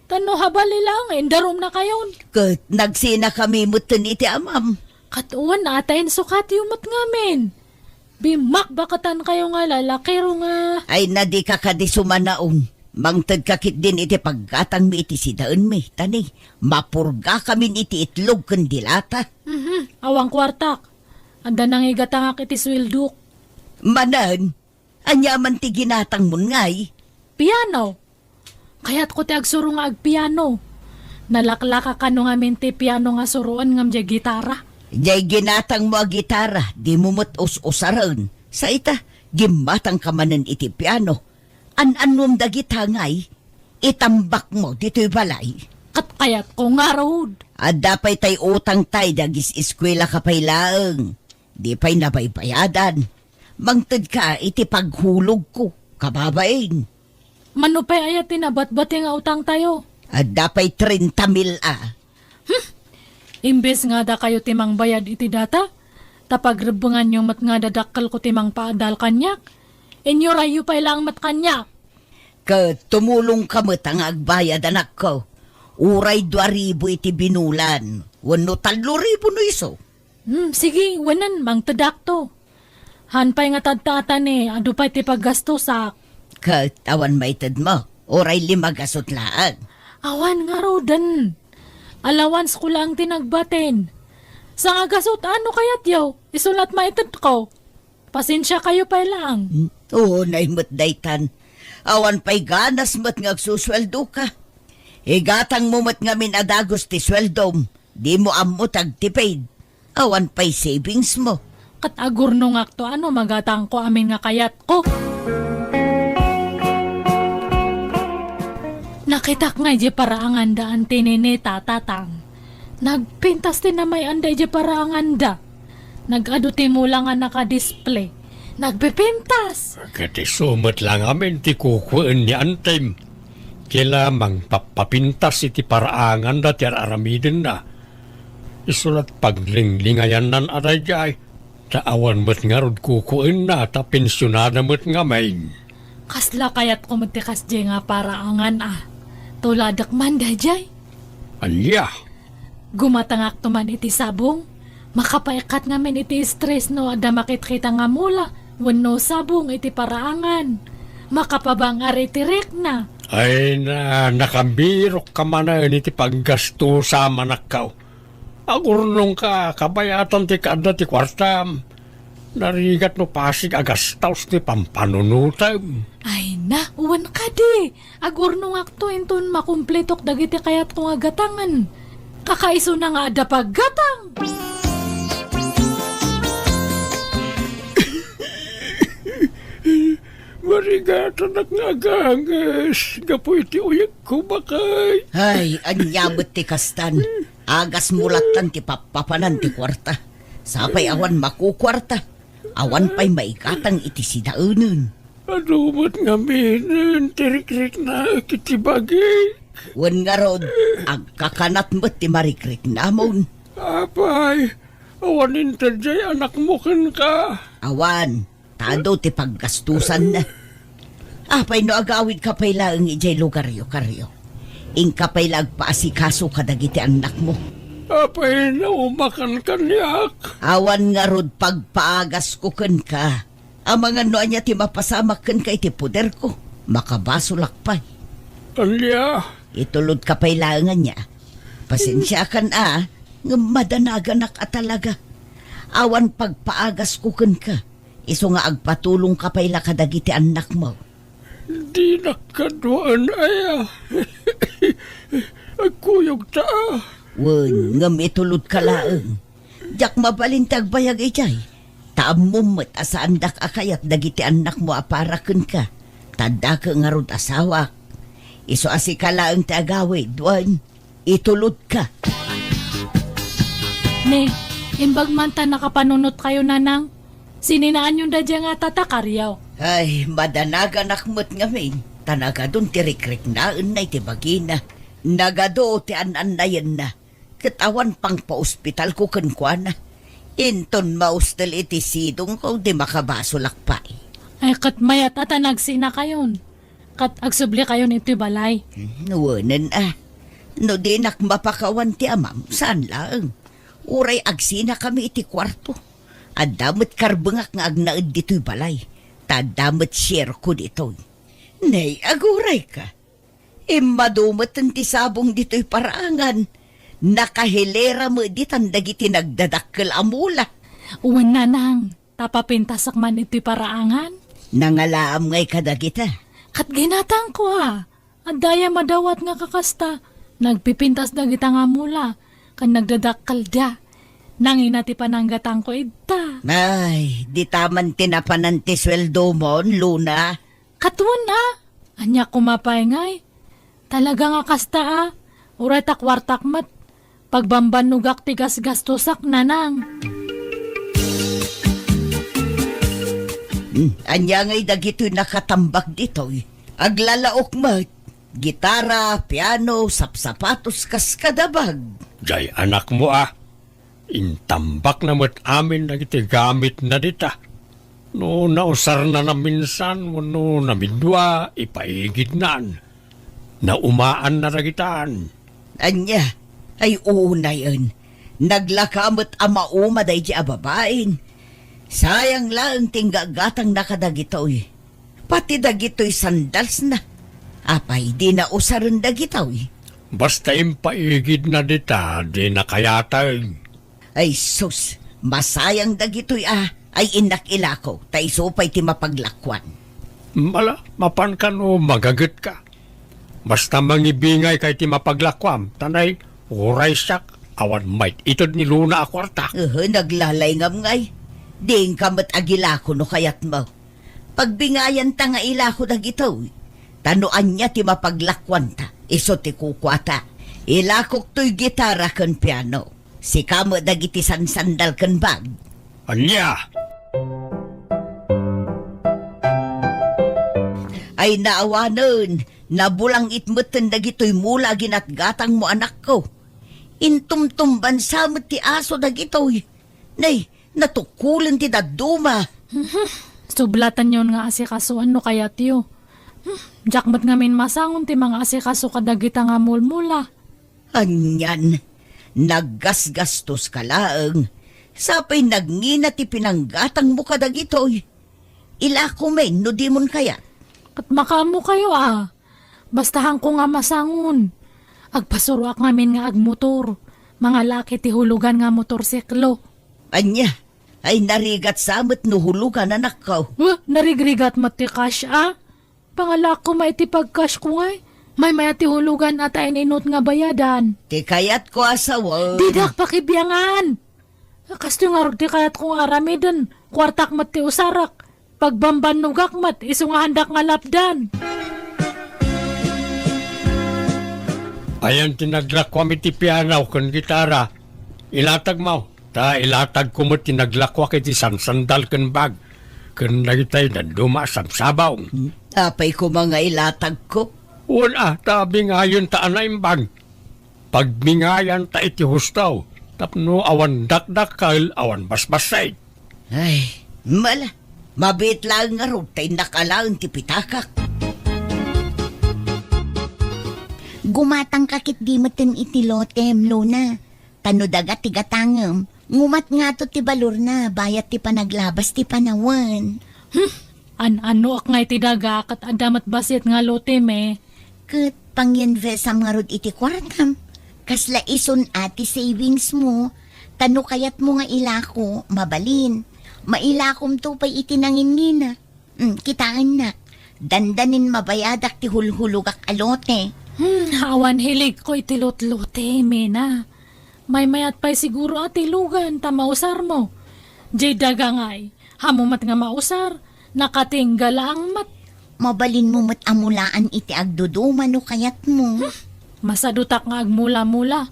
Ta no habali laeng, indarumnakayon. Ket nagsinakami metten iti amam. Ket wen a ta insukatyo met ngamin. Bimakbaketankayo nga lalakiro nga. Ay, na dika kadi sumanaon. Mangtedka ketdin iti paggatangmi iti sidaenmi, ta ni, mapurgakamin iti itlog ken dilata. Mhm, awan kuartak. Adda nangigatangak iti sueldok. Manen, ania man ti ginatangmon ngay? Piano. Kayatko ti agsuro nga agpiano. Nalaklaka kano ngamin ti piano nga suroen ngem diay gitara. Diay ginatangmo a gitara, dimo met us-usaren. Sa ita, gimmatangka manen iti piano. An-annom dagita ngay, itambakmo ditoy balay. Ket kayatko ngarud. Adda pay tay utangtay, dagis-eskuelaka pay laeng. Di pay nabaybayadan. Mangtedka iti paghulogko, kababain. Mano pay aya ti nabatbati nga utangtayo? Adda pay trenta mil a. Hmm. Imbes nga dakayo ti mangbayad iti data, ta pagrebbenganyo met nga dadakkelko ti mangpaadal kaniak, inyorayo pay laeng met kaniak. Ket tumulongka met a nga agbayad, anakko. Uray dua ribu iti binulan, wenno tallo ribu no isu. Hmm, sige, wenen, mangtedakto. Han pay nga tadtaatan ni, adu pay ti paggastosak. Ket awan maitedmo, uray lima gasut laeng. Awan ngaruden. Allowance ko laeng ti nagbatin. Sanga gasut, ano kayatyo? Isu la ti maitedko. Pasensia kayo pay laeng. Hmm, Unay met daytan. Awan pay ganas met nga agsusueldoka. Igatangmo met ngamin a dagus ti sueldom. Dimo ammo ti agtipid. Awan pay savings mo. Ket agurnongakto a no magatangko amin nga kayatko. Nakitak nga idiay paraanganda Auntie Nene, Tata Tang. Nagpintas ti namay-anda idiay paraanganda. Nag-adu ti mula nga nakadisplay. Nagpipintas! Ket isu met la ngamin ti kukuen ni Auntiem. Kila mangpappapintas iti paraanganda ti ar-aramidenna. Isu la't paglinglingayannan a daydiay, ta awan met ngarud kukuenna ta pensionada met ngamin. Kasla kayatko met ti kasdiay nga paraangan a. Tuladek man daydiay. Ania? Gumatangakto man iti sabong. Makapaikkat ngamin iti stress no adda makitkita nga mula wenno sabong iti paraangan. Makapabang-ar iti rikna. Ay na, nakabirok ka manen iti paggastusa, manakkaw. Agurnongka, kabayatan ti kaadda ti kuartam. Narigat no pasig a gastaus ti pampanunotem. Ay na, wen kadi. Agurnongakto inton makumpletok dagiti kayatko nga gatangen. Kakaisuna nga adda paggatang. Marigatanak nga aganges gapu iti uyegko, bakay. Ay, ania met ti kastan? Agasmo lattan ti pappapanan ti kuarta. Sapay awan makukuarta. Awan pay maigatang iti sidaenen. Adu met ngaminen ti rikriknaek iti bagik. Wen ngarud, agkakanat met ti marikriknamon. Apay, awan inted diay anakmo kenka? Awan, ta adu ti paggastusanna. Apay no agawidka pay laeng idiay lugaryo, Kario? Inka pay la agpaasikaso kadagiti annakmo. Apay no umakan kaniak? Awan ngarud pagpaagasko kenka. Amangan no ania ti mapasamak kenka iti poderko, makabasolak pay. Ania? Itulodka pay laeng ania. Pasensiakan a, ngem madanaganak a talaga. Awan pagpaagasko kenka. Isu nga agpatulongka pay la kadagiti annakmo. Dinak kaduaan aya. Agkuyogta a. Wen, ngem itulodka laeng. Diak mabalin ti agbayag idiay. Ta ammom met a saandak a kayat dagiti annakmo a para kenka. Ta addaka ngarud asawak. Isu a sika laeng ti agawid, wen, itulodka. Ne, imbag man ta nakapanunotkayo, Nanang. Sininaanyon daydiay nga tata, Kario. Ay, madanaganak met ngamin. Ta nagadun ti rikriknaenna iti bagina. Nagadu ti an-annayenna. Ket awan pangpaospitalko kenkuana. Inton maustel iti sidongko, di makabasolak pay. Ay, ket mayat a ta nagsinakayon. Ket agsublikayon iti balay. Hmm, wenen a. No dinak mapakawan ti amam, saan laeng. Uray agsinakami iti kuarto. Adda met karbengak nga agnaed ditoy balay. Ta adda met shareko ditoy. Nay, agurayka. Immadu met ti sabong ditoy paraangan. Nakahilera met ditan dagiti nagdadakkel a mula. Wen, Nanang, ta papintasak man iti paraangan. Nangalaam ngay kadagita? Ket ginatangko a. Adda aya madawat nga kakasta. Nagpipintas dagita nga mula. Ken nagdadakkelda. Nangina ti pananggatangko ita. Ay, dita man ti napanan ti sueldomon, Luna. Ket wen a, ania koma pay ngay? Talaga nga kasta a, uray ta kuartak met, pagbambannogak ti gasgastosak, Nanang. Hmm, ania ngay dagitoy nakatambak ditoy? Aglalaok met, gitara, piano, sapsapatos, kas kadabag. Jay anakmo a. Intambakna met amin dagiti gamitna dita. No nausarna naminsan wenno namidua, ipaigidnan. Naumaanna dagitan. Ania? Ay, unayen. Naglaka met a mauma daydi a babaen. Sayang laeng ti inggagatangna kadagitoy. Pati dagitoy sandalsna. Apay, di nausaren dagitoy? Basta impaigidna dita, di nakayateng. Ay sus, masayang dagitoy a, ay innak ilako, ta isu pay ti mapaglakuan. Ala, mapanka no magagetka. Basta mangibingayka iti mapaglakuam, ta nay, uray siak, awan mayt-ited ni Luna a kuarta. Ehe, naglalayngam ngay. Diinka met agilaku no kayatmo. Pagbingayanta nga ilaku dagitoy. Ta no ania ti mapaglakuanta, isu ti kukuata. Ilakok toy gitara ken piano. Sika met dagiti sansandal ken bag. Ania? Ay naawanen, nabulangit metten dagitoy mula a ginatgatangmo, anakko. Intumtumbansa met ti aso dagitoy. Nay, natukulen ti dadduma. Sublatanyon nga asikasuan no kayatyo. Hmm, diak met ngamin masangon ti mangaasikaso kadagita nga mulmula. Anian, naggasgastoska laeng. Sapay nagngina ti pinanggatangmo kadagitoy. Ilakumen no dimon kayat. Ket makaammokayo a. Basta haanko nga masangon. Agpasuroak ngamin nga agmotor. Mangalaak iti hulugan nga motorsiklo. Ania? Ay narigat sa met no hulugan, anakko. Huh? Narigrigat met ti cash a? Pangalaak koma iti pag-cash ko ngay. Maymay-at ti hulugan a ta in-inut nga bayadan. Ti kayatko a sawen. Didak pakibiangan. Kastoy ngarud ti kayatko nga aramiden. Kuartak met ti usarak. Pagbambannogak met, isu nga haandak nga lapdan. Ayan ti naglakuam iti piano ken gitara. Ilatagmo, ta ilatagko met ti naglakuak iti sansandal ken bag, ken dagitay dadduma a sabsabong. Hmm? Apay koma nga ilatagko? Wen a, ta bingayonta a naimbag. Pagbingayanta iti husto, tapno awan dakdakkel, awan basbassit. Ay, mala, mabiit laeng ngarud ta innak alaen ti pitakak. Gumatangka ketdi metten iti lotem, Luna. Ta no daga ti gatangem, ngumat ngato ti balorna, bayat ti panaglabas ti panawen. Hmm, an-anoak ngay ti daga, ket adda met bassit nga lotem, eh. Ket panginvestam ngarud iti kuartam. Kasla isun a ti savings mo, ta no kayatmo nga ilako, mabalin. Mailakomto pay iti nangingina. Mm, kitaennak. Dandanin mabayadak ti hulhulogak a lote. Hmm, awan hiligko iti lotlote, Mena. Maymay-at pay siguro a ti lugan ta mausarmo. Jay daga ngay, haanmo met nga mausar, nakatingga laeng met. Mabalinmo met a mulaan iti agduduma no kayatmo. Hmm, masadutak nga agmula-mula.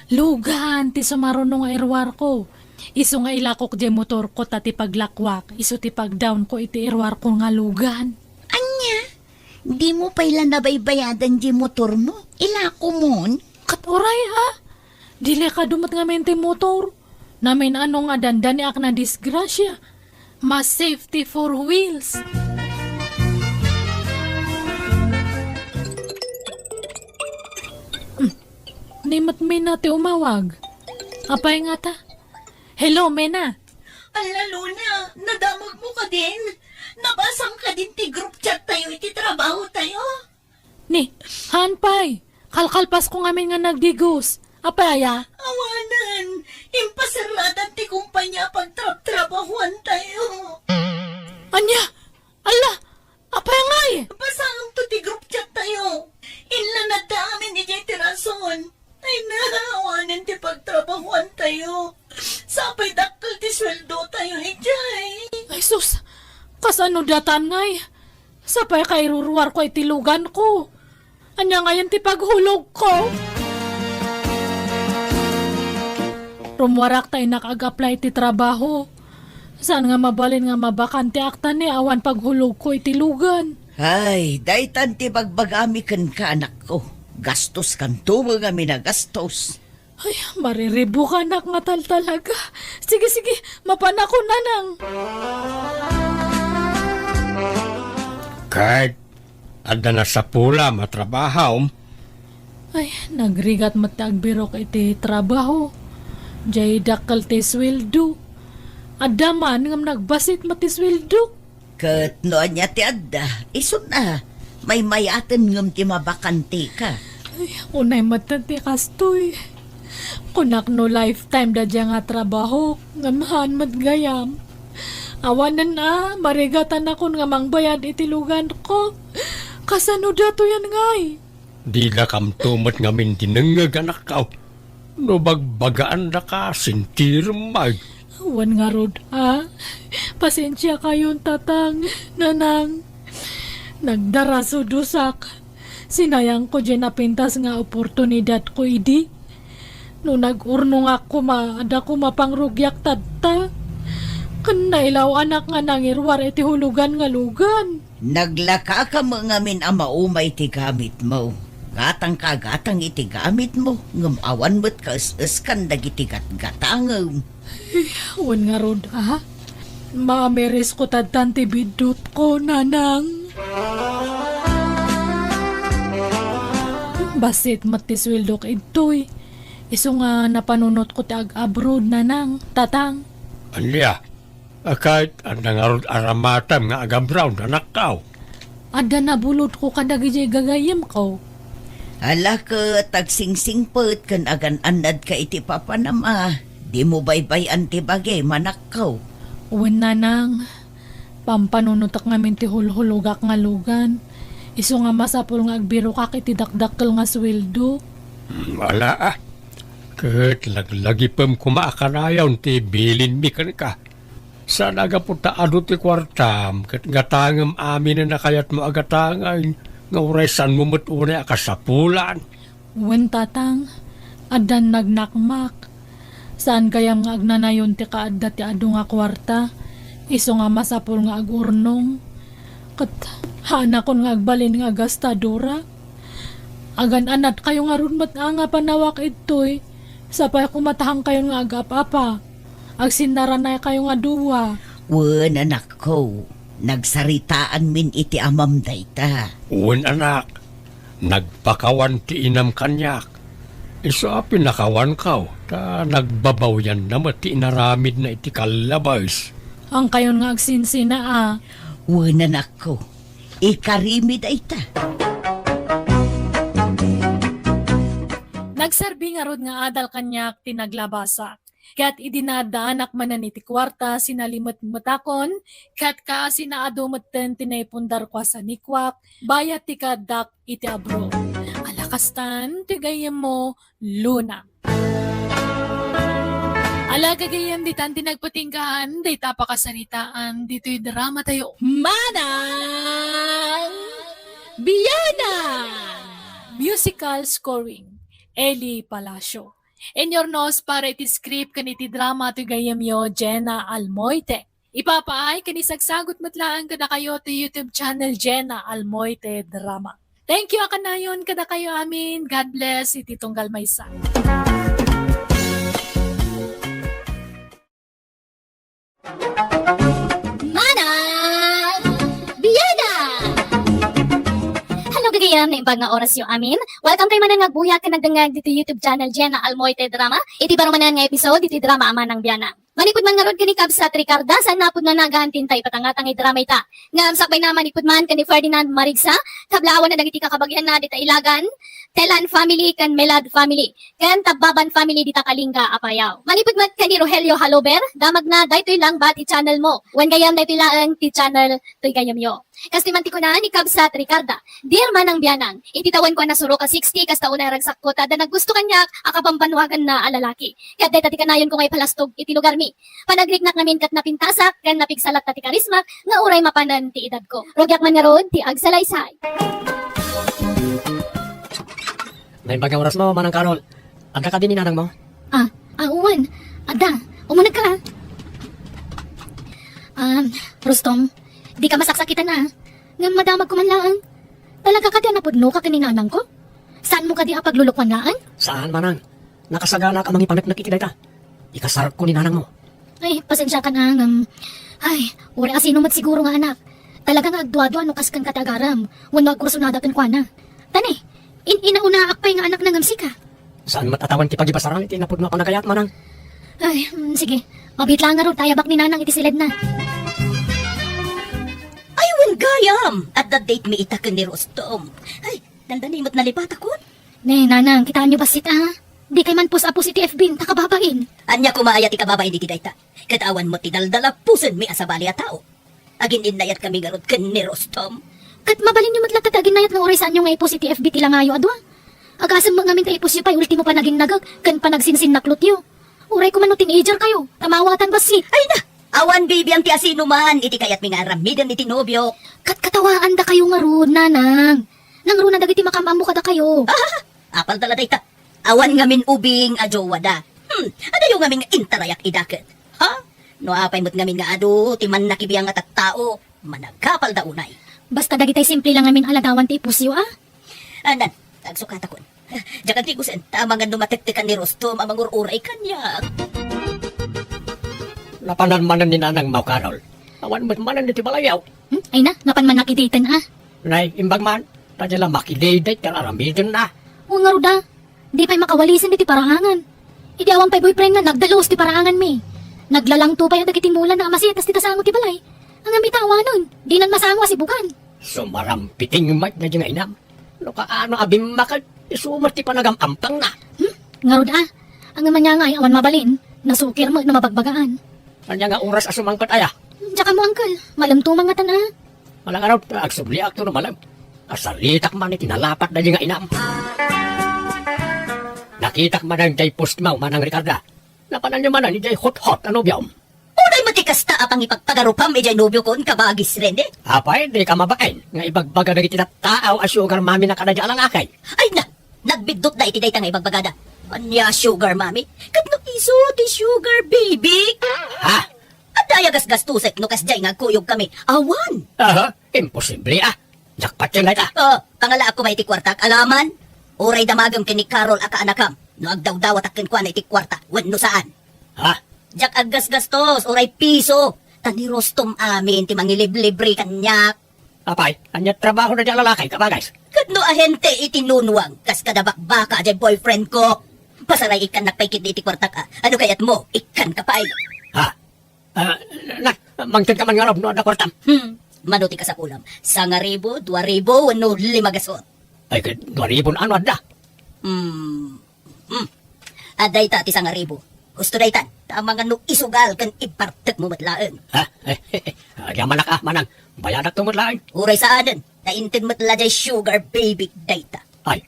Lugan ti sumaruno nga iruarko. Isu nga ilakok jay motorko ta ti paglakuak, isu ti pagdawnko iti iruarko nga lugan. Ania? Dimo pay la nabaybayadan jay motormo? Ilakomon? Ket uray a, delikado met ngamin ti motor. Namin-ano nga dandaniak nadisgrasia. Mas safety four wheels. Hmm. Ni met Mena ti umawag. Apay ngata? Hello, Mena. Ala, Luna, nadamagmo kadin? Nabasam kadin ti group chat tayo iti trabaho tayo? Ni, haan pay. Kalkalpasko ngamin nga nagdigos. Apay aya? Awanen, impaserradan ti kumpanya a pagtrabtrabahuan tayo. Ania? Ala, apay ngay? Basaem to ti group chat tayo. Inlanadda amin idiay ti rason. Ay na, awanen ti pagtrabahuan tayo. Sapay dakkel ti sueldo tayo idiay. Ay sus, kasano datan ngay? Sapay kairuruarko iti luganko. Ania ngayen ti paghulogko? Rummuarak ta innak ag-apply ti trabaho. Saan nga mabalin nga mabakanteak ta ni awan paghulogko iti lugan? Ay, daytan ti bagbagami kenka, anakko. Gastoskanto met ngamin a gastos. Ay, mariribukanak nga taltalaga. Sige, sige, mapanakon, nanang. Ket adda nasapulam a trabahom? Ay, nagrigat met ti agbirok iti trabaho. Jay dakkel ti sueldo. Adda man ngem nagbasit met ti sueldo. Ket no ania ti adda, isun a, maymayaten ngem ti mabakanteka. Ay, unay met ti kastoy. Kunak no lifetime da dia nga trabaho, ngem haan met gayam. Awanen a, marigatanakon nga mangbayad iti luganko. Kasano datoyen ngay? Didakamto met ngamin dinengngeg, anakko. No bagbagaandaka, sintirem met. Wen ngarud a, pasensiakayon, tatang, nanang. Nagdarasudosak. Sinayangko diay napintas nga oportunidadko idi. No nag-urnongak koma, adda koma pangrugiak tatta. Ken nailaw-anak nga nangiruar iti hulugan nga lugan. Naglakaka met ngamin a maumay ti gamitmo. Gatangka a gatang iti gamitmo, ngem awan met kaes-eskan dagiti gatgatangem. Wen ngarud a, maamirisko tattan ti biddutko, nanang. Bassit met ti sueldok idtoy. Isu nga napanunotko ti ag-abroad, nanang, tatang. Ania? A, ket adda ngarud aramatem nga ag-abroad, anakko? Adda nabulodko kadagiti gagayyemko. Ala ket agsingsingpet ken agan-annadka iti papanam a. Dimo baybay-an ti bagim, anakko. Wen, nanang, pampanunotek ngamin ti hulhulogak nga lugan. Isu nga masapul nga agbirokak iti dakdakkel nga sueldo. Hmm, ala a. Ket laglagipem koma a kanayon ti bilinmi kenka. Saan a gapu ta adu ti kuartam ket gatangem aminen a kayatmo a gatangen nga uray saanmo met unay a kasapulan. Wen, tatang, addan nagnakmak. Saan gayam nga agnanayon ti kaadda ti adu nga kuarta, isu nga masapul nga agurnong. Ket haanakon nga agbalin nga agastadora. Agan-annadkayo ngarud met a nga panawak idtoy, sapay koma ta haankayon nga agap-apa. Agsinnaranaykayo nga dua. Wen, anakko, nagsaritaanmin iti amam dayta. Wen, anak, nagpakawan ti inam kaniak. Isu a pinakawanko, ta nagbabawianna met ti inaramidna iti kallabes. Haankayon nga agsinsina a. Wen, anakko, ikarimi dayta. Nagserbi ngarud nga adal kaniak ti naglabasak. Ket idi naaddaanak manen iti kuarta, sinalimetmetakon, ket kaasina adu metten ti naipundarko a sanikuak, bayat ti kaaddak iti abroad. Ala kastan ti gayyemmo, Luna. Ala gagayyem, ditan ti nagpatinggaan dayta a pakasaritaan ditoy dramatayo. Manang Bianang! Musical scoring, Eli Palacio. Inurnos para iti script ken iti drama ti gayyemyo, Jenna Almoite. Ipapaay ken isagsagut met laeng kadakayo ti YouTube channel Jenna Almoite Drama. Thank you a kanayon kadakayo amin. God bless iti tunggal maysa. Manang Bianang! Hello, gagayyem, naimbag nga orasyo amin. Welcome kayo manen nga agbuya ken agdengngeg ditoy YouTube channel Jenna Almoite Drama. Iti baro manen nga episode iti drama a Manang Bianang. Manipud man ngarud ken ni Kabsat Ricarda, saanna pudno a nagaan ti inta ipatangtang iti drama ita. Ngem sakbayna, manipud man ken ni Ferdinand Marigsa, kablaawanna dagiti kakabagianna dita Ilagan, Telan family ken Melad family. Ken Tabbaban family dita Kalinga, Apayao. Manipud met ken ni Rogelio Halober, damagna daytoy lang ba ti channel mo? Wen gayam daytoy laeng ti channel toy gayamyo. Kastoy man ti kuna ni Kabsat Ricarda, "Dear Manang Bianang, iti tawenko a nasurok a sixty, kasta unay a ragsakko ta adda naggusto kaniak a kabambanwaganna a lalaki. Ket dayta ti kanayonko nga ipalastog iti lugarmi. Panagriknak ngamin ket napintasak ken napigsalat ta ti karismak nga uray mapanen ti edadko. Rugiak man ngarud ti agsalaysay." Naimbag nga orasmo, Manang Carol. Adda kadi ni nanangmo? Ah, ah, wen. Adda. Umunegka, ah. Um, Rustom, dika masaksakitan, ah. Ngem madamagko man laeng. Talaga kadi a napudnoka ken ni nanangko? Saanmo kadi a paglulukoan laeng? Saan, Manang. Nakasaganak a mangipaneknek iti dayta. Ikasarko ni nanangmo. Ay, pasensiakan, ah, ngem, ay, uray asino met siguro nga anak. Talaga nga agduadua no kaskenka ti agarem, wenno agkursunada kenkuana. Ta ne, in-, inaunaak pay nga anakna ngem sika. Saan met a tawen ti pagibasaran iti napudno a panagayat, Manang. Ay, mm, sige. Mabiit laeng ngarud ta ayabak ni nanang iti siledna. Ay, wen gayam! Adda date mi ita ken ni Rustom. Ay, dandani met nalipatakon. Ne, nanang, kitaenyo bassit, ah. Dikay man post a post iti F B ta kababain. Ania koma aya ti kababain iti dayta? Ket awan met ti daldala postenmi a sabali a tao. Agin-innayat kami ngarud ken ni Rostom. Ket mabalinyo met latta ti aginnayat nga uray saanyo nga i-post iti F B ti langayo a dua. Agasem met ngamin ta i-postyo pay ultimo panaginnagek ken panagsinsinnaklotyo. Uray koma no teenager kayo, ta mawatan bassit. Ay na! Awan bibiang ti asinoman iti kayatmi nga aramiden iti nobio. Katkatawaan dakayo ngarud, nanang. Nangruna dagiti makaam-ammo kadakayo. Ah, apal dala dayta. Awan ngamin ubing a jowada. Hmm, adayo ngamin nga intarayak ida ket. Ha? No apay met ngamin nga adu ti mannakibiang a tattao, managapalda unay. Basta dagitay simple lang ngamin a ladawan ti i-postyo, a? Anan, agsukatakon. Diak agtigusen, ta amangan no matektekan ni Rostom a mangur-uray kaniak. Napanan manen ni Nanang Mau Carol. Awan met manen iti balayyo. Hmm? Ay na, napan man nakiditen, a? Nay, imbag man, ta di la makidayday ti aramiden na. O ngarud a, di pay makawalisen iti paraangan. Idi awan pay boyfriend na, nagdalos ti paraanganmi. Naglalangto pay dagiti mula na a masitas ti tasango ti balay. Ngem ita awanen, dinan masango a sibugan. Sumarampiting met daydi nga inam. No kaano a bimmaked, isu met ti panagam-ampangna. Hmm? Ngarud a, ngem ania ngay awan mabalin, nasukir met no mabagbagaan. Ania nga oras a sumangpet aya? Diak ammo, uncle. Malemto man ngatan a. Manang ngarud, agsubliak to no malem. Asaritak man iti nalapat daydi nga inam. Nakitak manen diay postmo, Manang Ricarda. Napananyo manen idiay hot-hot a nobiom. Unay met ti kasta a pangipagpagarupam idiay nobiokon, kabagis Rene? Apay, dika mabain nga ibagbaga dagiti tattao a sugar mommy na kadaydi a lalaki? Ay na, nagbiddutda iti dayta nga ibagbagada. Ania a sugar mommy? Ket no isu ti sugar baby? Ha? Adda aya gasgastusek no kasdiay nga agkuyogkami? Awan. Aha, imposible a. Jackpot yun, dayta. O, pangalaak koma iti kuartak, alaman. Uray damagem ken ni Carol a kaanakam, no agdawdawatak kenkuana iti kuarta, wenno saan. Ha? Diak aggasgastos, uray piso. Ta ni Rostom amin ti mangiliblibre kaniak. Apay, ania trabahona diay a lalaki, kabagis? Ket no ahente iti nunwang, kas kada bakbaka diay boyfriend ko. Pasaray, ikkannak pay ketdi iti kuartak a. Ano kayatmo? Ikkanka pay. Ha? Ah, na, mangtedka man ngarud no adda kuartam. Hmm, mano ti kasapulam? Sangaribu, duaribu, wenno lima gasut? Ay, ket duaribun ano adda? Hmm, hmm. Adda ita ti sangaribu. Husto daytan, ta amangan no isugal ken ipartekmo met laeng. Ha? Agyamanak a, Manang. Bayadak to met laeng. Uray saanen, ta inted met la diay sugar baby dayta. Ay,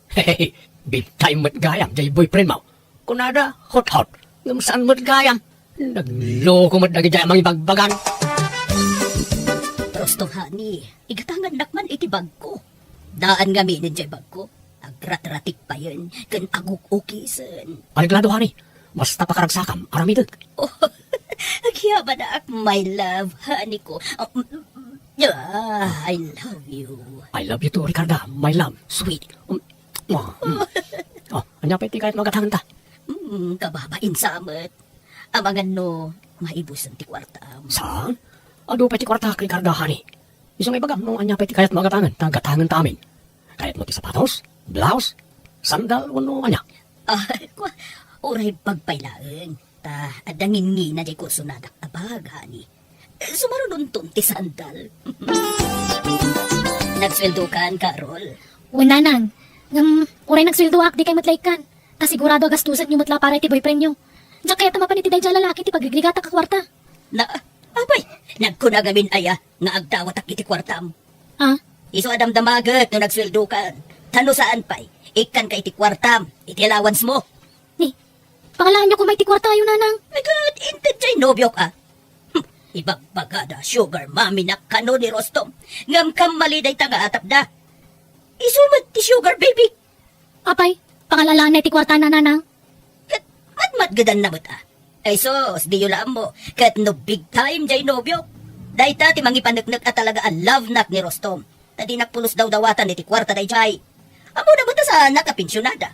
big time met gayam diay boyfriendmo. Kunada, hot-hot. Ngem saan met gayam. Nagloko met dagiti mangibagbagan. Rostom, honey, igatangannak man iti bagko. Daan ngamin idiay bagko. Agratratik payen ken aguk-ukisen. Areglado, honey. Basta pakaragsakam, aramidek. Oh, agyamanak, my love, honey ko. Ah, mm, ah, I love you. I love you too, Ricarda, my love, sweet. Um, mwah, mm. Oh, ania pay ti kayatmo a gatangenta? Mm, kababain sa met. Amangan no maibusen ti kuartam. Saan? Adu pay ti kuartak, Ricarda, honey. Isu nga ibagam no ania pay ti kayatmo a gatangen, ta gatangenta amin. Kayatmo ti sapatos, blouse, sandal, wenno ania? Ah, kua, uray bag pay laeng. Ta adda ngingina diay kursonadak a bag, honey. Sumarunonton ti sandal. Nagsueldokan, Carol? Wen, nanang. Ngem, uray nagsueldoak, dikay met la ikkan. Ta sigurado a gastusenyo met la para iti boyfriendyo. Diak kayat a mapan iti daydiay a lalaki ti pagrigrigatak a kuarta. Na, apay, nagkuna ngamin aya nga agdawatak iti kuartam? Ah? Isu a damdamaget no nagsueldokan. Ta no saan pay, ikkanka iti kuartam, iti allowance mo. Ni, pangalaanyo koma iti kuartayo, nanang. Ay, ket inted diay nobiok a. Hmm, ibagbagada, sugar mommy na kano ni Rostom. Ngem kammali dayta nga atapda. Isu met ti sugar baby. Apay, pangalaanna iti kuartana, nanang? Ket matmatgedanna met a. Ay sus, diyo la ammo. Ket no big time diay nobiok. Dayta ti mangipaneknek a talaga a love nak ni Rostom. Ta dinak pulos dawdawatan iti kuarta daydiay. Ammona met a saanak a pensionada.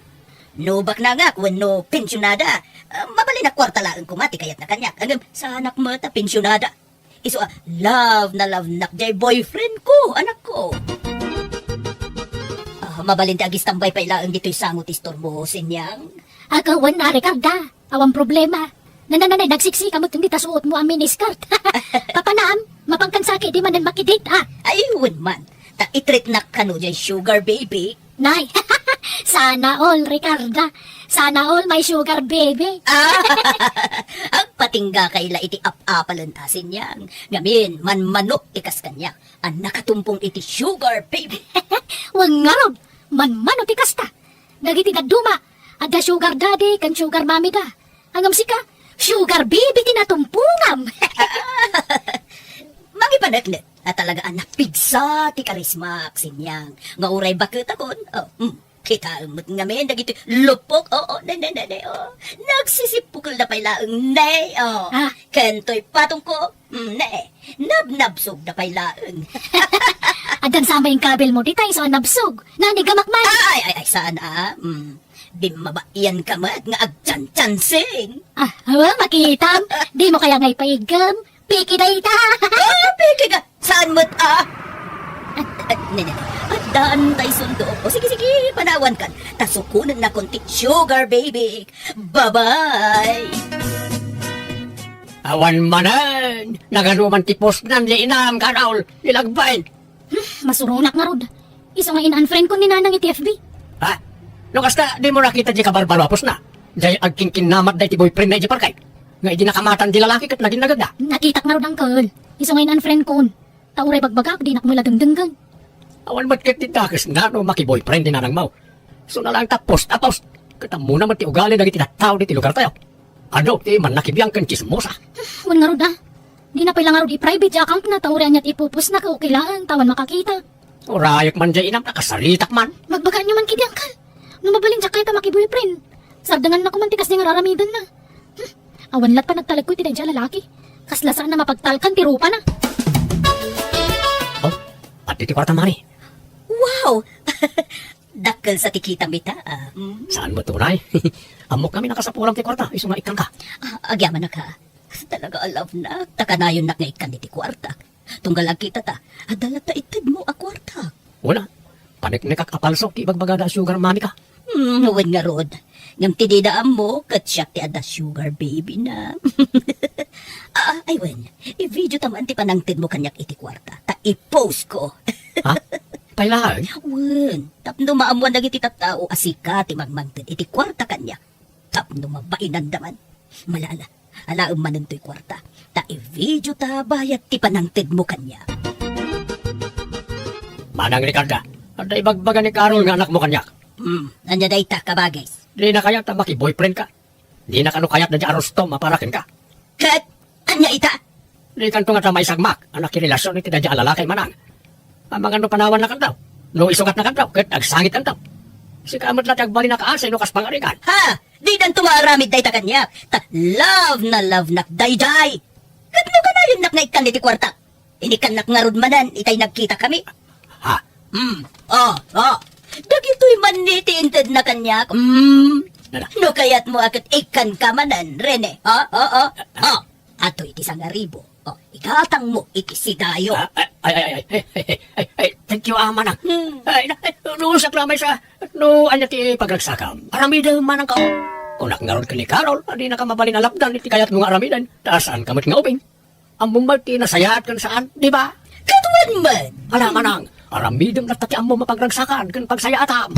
No baknangak wenno pensionada, ah, mabalinak kuarta laeng koma ti kayatna kaniak. Ngem saanak met a pensionada. Isu a love na love nak diay boyfriend ko, anakko. Ah, mabalin ti agistambay pay laeng ditoy sango ti store mo, Sinyang. Agawan na, Ricarda. Awan problema. Nananay, nagsiksika met ken dita suotmo a miniskirt. Papanam, mapankan saki di manen makidate, ah. Ay, wen man. Ta itreatnak kano diay sugar baby. Nay, Sana all, Ricarda. Sana all my sugar baby. Ah, agpatingga kay la iti ap-apalen a Sinyang. Ngamin, manmanok ti kas kaniak a nakatumpong iti sugar baby. Wen ngarud, manmano ti kasta. Dagiti dadduma, adda sugar daddy ken sugar mommy da. Ngem sika, sugar baby ti natumpongam. Mangipaneknek a talaga a napigsa ti karismak, Sinyang, nga uray baketakon. Oh, hmm. Kitaem met ngamin dagiti lupok. Oo, ne, ne, ne, ne, oh. Nagsisippukelda pay laeng, ne, oh. Ah. Ken toy patongko, mm, ne. Nabnabsogda pay laeng. Addan sa may kabil mo, di tayo sa nabsog. Nanigamak man. Ay, ay, ay, saan, ah? Mm. Bimmabaian ka met nga agchanchansing. Ah, awa, makitam. Di mo kaya ngay paigam? Piki dayta. Ah, piki ka. Saan met, ah? At, at, ne, ne, ne. Addaan tay sundo. O, sige, sige, panawan kan. Ta sukonen na konti sugar baby. Bye-bye. Awan manen, nagano man ti post nan ni inam, Carol, ni Lagbain. Hmm, masuronak ngarud. Isu nga in-unfriend ko ni Nanang iti F B. Ha? No kasta, di mo nakita di kabarbaro a post na? Jay agkinkinnamat day ti boyfriend na iti parkay. Nga idi nakamatan di lalaki ket naginnagagda. Nakitak ngarud, uncle. Isu nga in-unfriend ko. Ta uray bagbagak, dinak mo la dengdenggen. Awan met ket ti dakes na no makiboyfriend ti nanang mo. Isu na lang ta post a post. Ket ammona met ti ugali dagiti tattao diti lugar tayo. Adu ti mannakibiang ken chismosa. Wen ngarud, ah. Di na pay la ngarud i-private ti account na, ta uray aniat ipopost na, okay laeng, ta awan makakita. Urayek man jay inam, nakasaritak man. Magbagaan yo man kidi, uncle. No mabalin, diak kayat a makiboyfriend. Sardengan na ko man ti kasdi nga aramiden na. Hmm. Awan lat panagtalek ko iti daydi a lalaki. Kasla saan a mapagtalkan ti rupa na. Oh, adda ti kwarta, mani. Wow! Dakkel sa ti kitam ita, ah. Mm. Saan met unay? Ammok ngamin a kasapulam ti kwarta, isu nga ikkanka. Ah, agyamanak, ha. Talaga a love nak, ta kanayonnak nga ikkan iti kwarta. Tunggal agkita ta, adda latta itedmo a kwarta. Wala. Paneknekak a palso ti ibagbagada a sugar mommy ka. Hmm, wen ngarud. Ngem ti dida ammo, ket siak ti adda sugar baby na. Ah, ay wen, i-video ta man ti panangtedmo kaniak iti kwarta, ta i-post ko. Ha? Pay laeng? Wen, tapno maammuan dagiti tattao a sika ti mangmangted iti kwarta kaniak. Tapno mabainanda man. Malala, alaem manen toy kwarta. Ta i-video ta bayat ti panangtedmo kaniak. Manang Ricarda, adda ibagbaga ni Carol nga anakmo kaniak. Hmm, ania dayta, kabagis? Dina kayat a makiboyfriend ka. Dina kano kayat daydi a Rustom a para kenka. Ket, ania ita? Dikanto ngata maisagmak a nakirelasion iti daydi a lalaki, manang. Amangan no panawannakanto, no isugatnakanto, ket agsangitkanto. Sika met la ti agbalin a kaasi no kas pangarigan. Ha? Didanto nga aramid dayta kaniak, ta love na love nak daydiay. Ket no kanayonnak nga ikkan iti kuarta, inikkannak ngarud manen itay nagkitakami. Ha? Hmm. Oh, oh. Dagitoy man ni ti intedna kaniak. Hmm. Nana. No kayatmo a ket ikkanka manen, Rene. Oh, oh, oh. Oh. Atoy ti sangaribu. Oh, igatangmo iti sidayo. Ah, ay, ay, ay, ay, ay, ay, ay, thank you, ama na. Hmm. Ay, na, ay, no, siak la maysa, no, ania ti pagragsakam? Aramidem manang ka. Kunak ngarud ken ni Carol, a dinaka mabalin a lapdan iti kayatmo nga aramiden. Ta saanka met nga ubing. Ammom met ti nasayaat ken saan, di ba? Kaduan met. Ala, manang, aramidem latta ti ammom a pagragsakan ken pagsayaatam.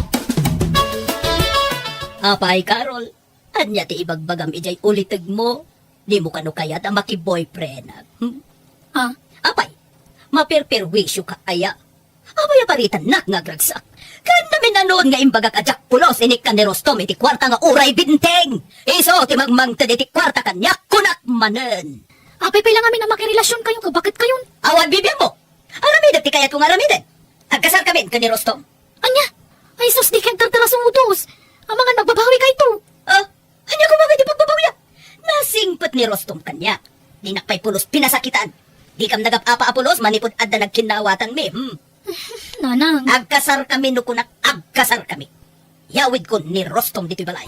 Apay, Carol, ania ti ibagbagam idiay ulitegmo? Dimo kano kayat a maki-boyfriend? Hmm? Ah? Apay, maperperwisyo ka aya? Apay a paritannak nga agragsak? Ken naminanon nga imbagak a diak pulos inikkan ni Rustom iti kuarta nga uray binteng. Isu ti mangmangted iti kuarta kaniak, kunak manen. Apay pay la ngamin a makirelasyon kayo, kabaket kayon? Awan bibiangmo. Aramidek ti kayatko nga aramiden. Agkasarkamin ken ni Rustom. Ania? Ay sus, di kay agtartara sa utos. Amangan magbabawi kayto. Ah, ania koma nga di pagbabawiak? Nasingpet ni Rustom kaniak. Dinak pay pulos pinasakitan. Dikam nagap-apa a pulos manipud adda nagkinnawatanmi, hmm. Nanang. Agkasarkami no kunak agkasarkami. Yawidko ni Rustom ditoy balay.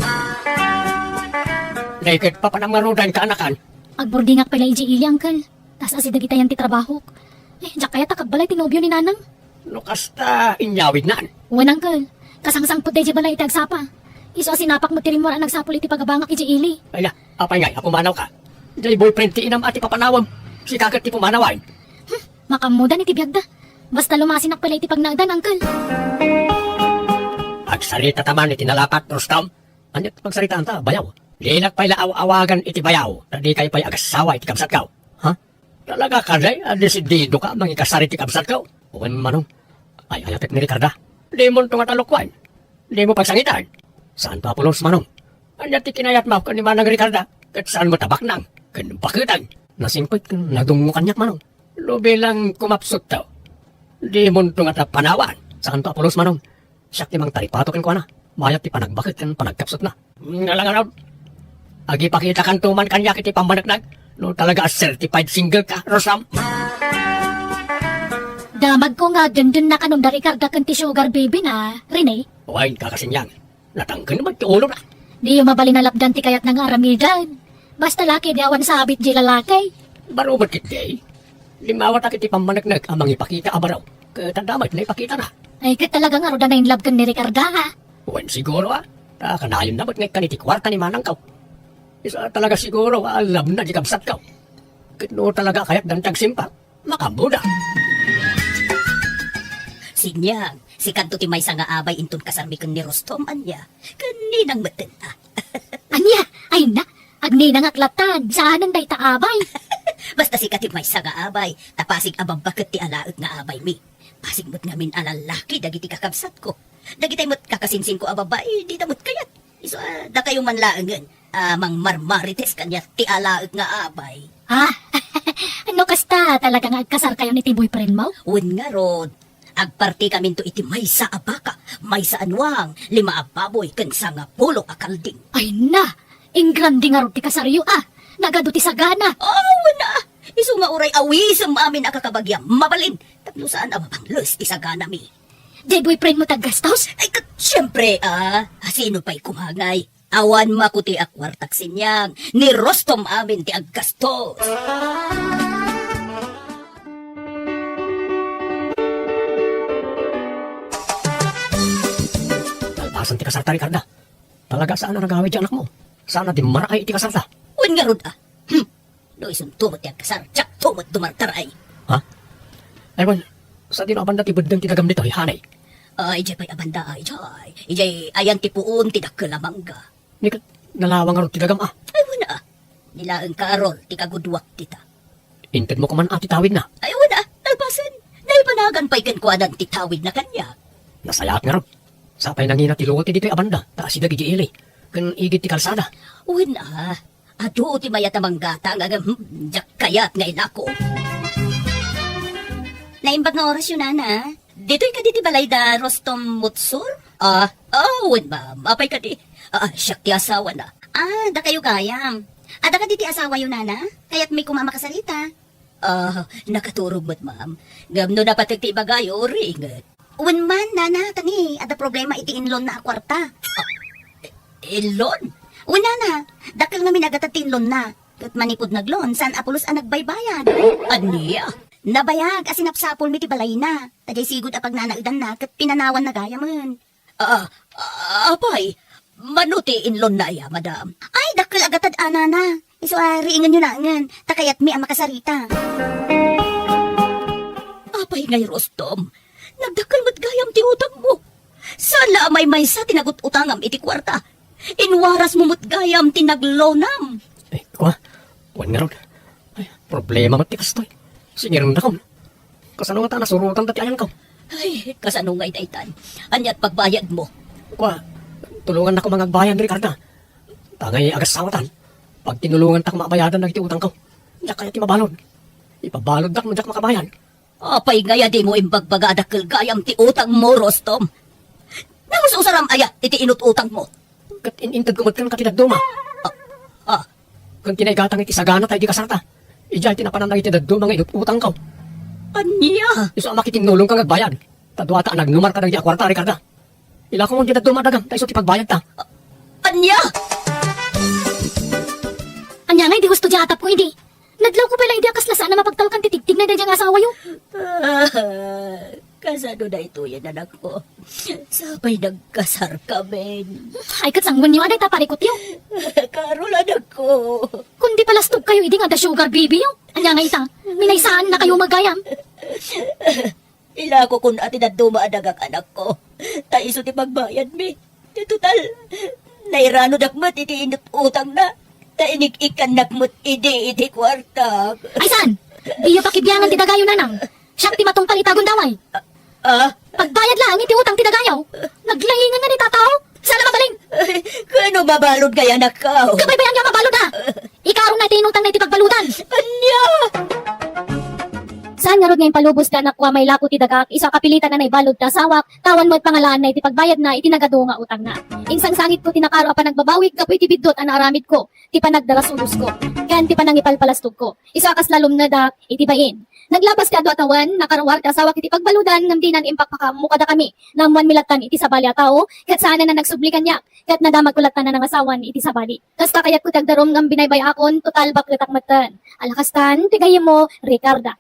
Dayket papanam ngaruden kaanakan. Agburdingak pay la idiay ili, uncle. Ta saan dagitayan ti trabahok. Eh, diak kayat a kabbalay ti nobio ni Nanang. No kasta, inyawidnan. Wen, uncle. Kasangsangpet daydiay balay iti agsapa. Isu a sinapak met ti rimmuar a nagsapul iti pagabangak idiay ili. Ay na, apay ngay a pumanawka? Diay boyfriend ti inam a ti papanawem. Sika ket ti pumanawen. Hmm, makammodan iti biagda. Basta lumasinak pay la iti pagnaedan, uncle. Agsarita ta man iti nalapat, Rustom. Ania ti pagsaritaanta, bayaw? Dinak pay la aw-awagan iti bayaw, ta dikay pay agassawa iti kabsatko. Ha? Talaga kadi a desididoka a mangikasar iti kabsatko? Wen, Manong. Ay-ayatek ni Ricarda. Dimonto nga talukwan. Dimo pagsangitan. Saanto a pulos, Manong. Ania ti kinayatmo ken ni Manang Ricarda? Ket saan met a baknang ken baketen? Nasingpet ken nadungngo kaniak, Manong. No bilang kumapsutto, dimonto ngata panawan. Saanto a pulos, Manong. Siak ti mangtaripato kenkuana. Mayat ti panagbaket ken panagkapsutna. Nga la ngarud, agipakitakanto man kaniak iti pammaneknek no talaga a certified singleka, Rustom. Damagko nga agdendennakanon da Ricarda ken ti sugar baby na, Rene. Wen, Kaka Sinyang, natangken met ti ulona. Diyo mabalin a lapdan ti kayatna nga aramiden. Basta laki, di awan sabit di lalaki. Baro met ketdi. Limmawatak iti pammaneknek a mangipakita a baro. Ket adda met naipakitana. Ay, ket talaga ngarud a na-in love ken ni Ricarda, ha? Wen, siguro, a. Ta kanayonna met nga ikkan iti kuarta ni manangko. Isu a talaga siguro a love na di kabsatko. Ket no talaga a kayatdan ti agsimpa, makaammoda. Sinyang, sikanto ti maysa nga abay inton kasarmi ken ni Rustom, ania? Ken ninang metten, a. Ania? Ay na, agninangak latta, saanen dayta abay. Basta sika ti maysa nga abay, ta pasig a babbaket ti alaek nga abaymi. Pasig met ngamin a lallaki dagiti kakabsatko. Dagitay met kakasinsingko a babbai, dida met kayat. Isu a, dakayo man laengen a mangmarmarites kaniak ti alaek nga abay. Ah, no kasta, talaga nga agkasarkayon iti boyfriendmo? Wen ngarud, agpartikaminto iti maysa a baka, maysa a nuang, lima a baboy, ken sangapulo a kalding. Ay na, ingrande ngarud ti kasaryo, a. Nagadu ti sagana. Oh, wen a. Isu nga uray awisem amin a kakabagiam, mabalin, tapno saan a mabangles ti saganami. Diay boyfriendmo ti aggastos? Ay, ket, siempre, a. Sino pay koma ngay? Awan makuti a kuartak, Sinyang. Ni Rustom amin ti aggastos. Kalpasan ti kasarta, Ricarda. Talaga saan a nagawid ti anakmo. Saan a dimmaraay iti kasarta. Wen ngarud, a. Hmm. No isunto met ti agkasar, diakto met dumartaray. Ha? Ay, wen, sadino a banda ti beddeng ti dagam ditoy, hanay? Ay, idiay pay a banda, ay, idiay. Idiay ayan ti puon ti dakkel a mangga. Ni ket, nalawa ngarud ti dagam, a. Ay, wen a. Ni laeng Carol ti kagudduak dita. Intedmo koman a ti tawidna? Ay, wen a, nalpasen. Naibanagan pay kenkuana ti tawidna kaniak. Nasayaat ngarud. Sapay nangina ti luo ti ditoy a banda, ta asideg idiay ili. Ken igid ti kalsada. Wen a. Adu ti mayat a manggatang, ngem, hmm, diak kayat nga ilako. Naimbag nga orasyo, nana. Ditoy kadi ti balay da Rustom Mutsur? Ah, ah, wen, ma'am. Apay kadi? Ah, siak ti asawana. Ah, dakayo gayam. Adda kadi ti asawayo, nana? Kayatmi koma a makasarita. Ah, nakaturog met, ma'am. Ngem no napateg ti ibagayo, riinget. Wen man, nana, kani, adda problema iti inlonna a kuarta. Ah, inlon? Wen, nana, dakkel ngamin a gatad ti inlonna. Ket manipud naglon, saan a pulos a nagbaybayad. Ania? Nabayag a sinapsapulmi ti balayna. Ta diay sigud a pagnanaedanna ket pinanawanna gayamen. Ah, ah, apay, mano ti inlonna aya, madam? Ay, dakkel a gatad a, nana. Isu a, riingenyo naengen, ta kayatmi a makasarita. Apay ngay, Rustom, nagdakkel met gayam ti utangmo. Saan la a maymaysa ti nagut-utangam iti kuarta. Inwarasmo met gayam ti naglonam. Eh, kua, wen ngarud. Ay, problema met ti kastoy. Singirendak. Kasano ngata a nasurotan dayta ayanko? Ay, kasano ngay daytan? Aniat pagbayadmo? Kua, tulongannak koma nga agbayad, Ricarda. Tangay agassawatan. Pagtinulongantak mabayadan dagiti utangko. Diak kayat ti mabalud. Ipabaluddak no diak makabayad. Apay ngay a dimo imbagbaga a dakkel gayam ti utangmo, Rustom? Nangus-usaram aya iti inut-utangmo? Ket in-intedko met kenka ti dadduma. Ah, ah. Ken ti naigatang iti sagana ta idi kasarta. Idiay ti napanan dagiti dadduma nga inut-utangko. Ania? Isu a makitinnulongka nga agbayad. Ta duata a nagnumar kadagiti a kuarta, Ricarda. Ilakomon ti dadduma a dagam, ta isu ti pagbayadta. Ania? Ania nga idi husto ti atapko idi? Nadlawko pay la idi a kasla saan a mapagtalkan ti tigtigna daydiay nga asawayo. Ah, kasano daytoyen, anakko? Sapay nagkasarkamin. Ay, ket sangoenyo a dayta parikutyo. Carol, anakko. Kundi palastogkayo idi nga adda sugar babyyo. Ania nga ita? Minaysaannakayo met gayam. Ilakokon a ti dadduma a dagak, anakko. Ta isu ti pagbayadmi. Ti total, nairanodak met iti inut-utangna. Ta inig-ikkannak met idi iti kuartak. Ay, saan? Diyo pakibiangan ti dagayo, nanang. Siak ti matungpal ita gundaway. Ah? Pagbayad laeng iti utang ti dagayo. Naglaingan nga ni tataw. Saan a mabalin? Ay, kano mabalud kaya, anakko? Kabaybayan nga mabalud, a? Ikarong na iti inutang na iti pagbaludan. Ania? Saan ngarud nga impalubos ti anakko a mailako ti dagak, isu a kapilitan a naibalud ti asawak, ta awan met pangalaanna iti pagbayadna iti nagadu nga utangna. Insangsangitko ti nakaro a panagbabawik gapu iti biddut a naaramidko, ti panagdarasulosko, ken ti panangipalpalastogko. Isu a kasla lumnedak iti bain. Naglapas ti adu a tawen, nakaruar ti asawak iti pagbaludan ngem dinan impakpakaammo kadakami. Naammoanmi lattan iti sabali a tao, ket saanen a nagsubli kaniak, ket nadamagko lattan a nangasawan iti sabali. Kasta kayatko ti agdarum ngem binaybay-akon, total bakletak metten. Ala kastan, ti gayyemmo, Ricarda.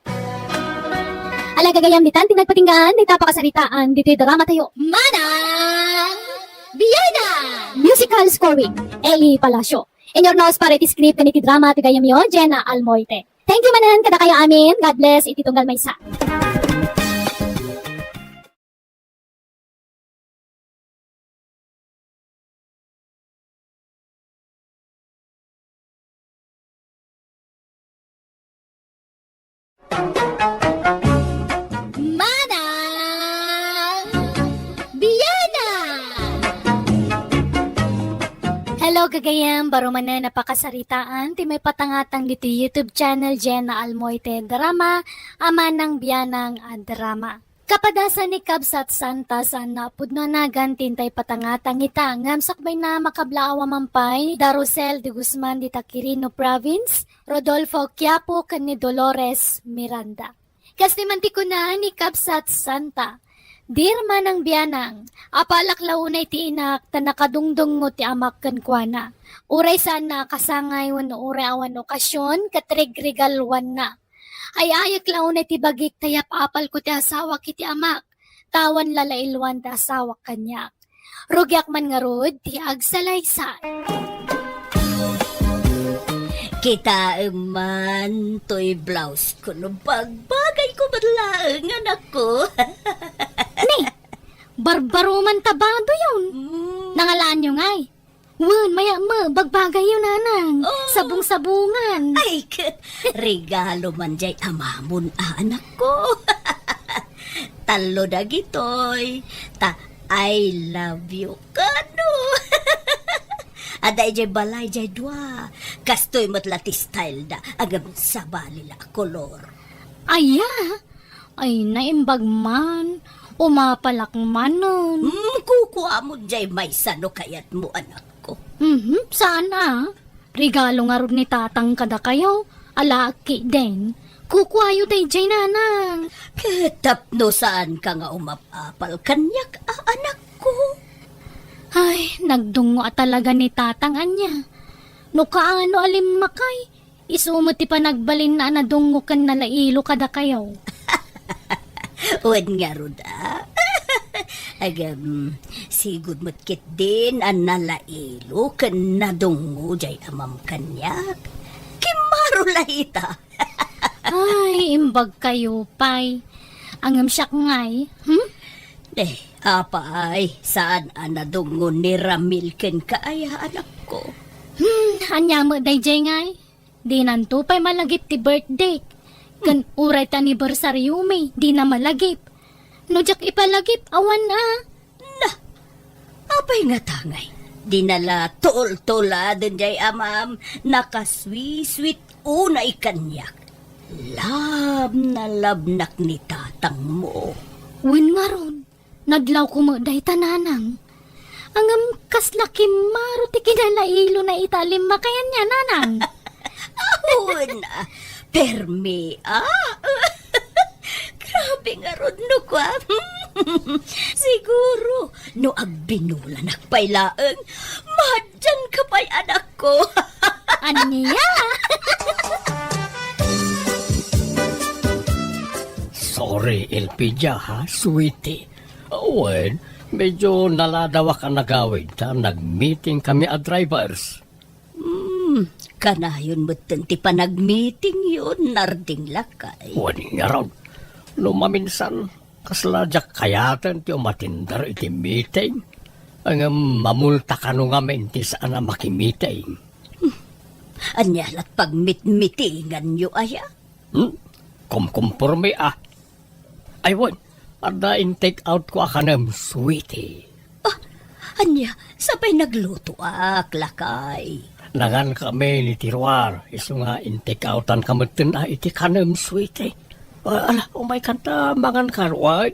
Ala gagayyem, ditan ti nagpatinggaan, dita pakasaritaan, ditoy drama tayo. Manang Biana! Musical scoring, Eli Palacio. Inurnos para iti script ken iti drama ti gayyemyo, Jenna Almoite. Thank you manen kadakayo amin. God bless iti tunggal maysa. Manang Biana! Hello, gagayyem. Baro manen a pakasaritaan ti maipatangatang ditoy YouTube channel Jenna Almoite Drama, a Manang Bianang a Drama. Kapadasan ni Kabsat Santa, saan a pudno a nagan ti intay patangatang ita, ngem sakbayna, makablaawa man pay da Rosel de Guzman dita Quirino Province, Rodolfo Quiapo ken ni Dolores Miranda. Kas ti man ti kuna ni Kabsat Santa, Dear Manang Bianang, apalak la unay ti inak ta nakadungdungngo ti amak kenkuana. Uray saan a kasangay wenno uray awan okasion ket regregaluanna. Ay-ayek la unay ti bagik ta yap-apalko ti asawak iti amak, ta awan la lailuan ti asawak kaniak. Rugiak man ngarud ti agsalaysay. Kitaem man toy blouse ko no bagbagayko met laeng, anakko. Ni, barbaro man ta badoyon. Mm. Nangalaanyo ngay? Wen, mayat met, bagbagayyo, nanang. Oh. Sabong-sabongan. Ay, ket regalo man jay amamon, anakko. Tallo dagitoy. Ta, I love you. Kano? Adda idiay balay jay dua. Kastoy met la ti style da. Ngem sabali la a kolor. Aya? Ay, naimbag man. Umapalak manen. Hmm, kukuamon jay maysa no kayatmo, anakko. Mhm, saan a? Regalo ngarud ni tatang kadakayo, alaak den. Kukuayo dayjay, nanang. Ket tapno saanka nga umap-apal kaniak, a, anakko? Ay, nagdungngo a talaga ni tatang ania. No kaano a limmakay, isu met ti panagbalinna a nadungngo ken nalailo kadakayo. Wen ngarud a. Agam, sigud met ketdin a nalailo ken nadungngo jay amam kaniak. Kimmaro la ita. Ay, imbag kayo pay. Ngem siak ngay, hmm? Eh, apay, saan a nadungngo ni Ramil kenka aya, anakko? Hmm, ania met dayjay ngay? Dinanto pay malagip ti birthday. Ken uray ti anniversaryomi, dina malagip. No diak ipalagip, awan a. Na, apay ngata ngay? Dina la tultuladen jay amam, nakasweet-sweet unay kaniak. Love na love nak ni tatangmo. Wen ngarud, nadlawko met dayta, nanang. Ngem kasla kimmaro ti kinalailona ita a limmakay ania, nanang. Awan a, permi a. Grabe ngarud no kua. Siguro, no agbinulanak pay laeng, madianka pay, anakko. Ania? Sorry, Elpidia, ha, sweetie. Wen, medyo naladawak a nagawid ta nag-meeting kami a drivers. Hmm, kanayon metten ti panag-meetingyo, narding lakay. Wen ngarud, no maminsan, Kasla diak kayaten ti umatender iti meeting. Ngem mamulta kano ngamin ti saan a makimiting. Ania lat pagmitmitinganyo aya? Hmm? Kumkumpormi a. Ay, wen, adda in-take out ko a kanem, sweetie. Ah, ania, sapay naglutoak, lakay. Nangan kami ni Tiruar, isu nga in-take outan ka metten a iti kanem, sweetie. Ah, ala, umay kanta, mangan ka, Ruay.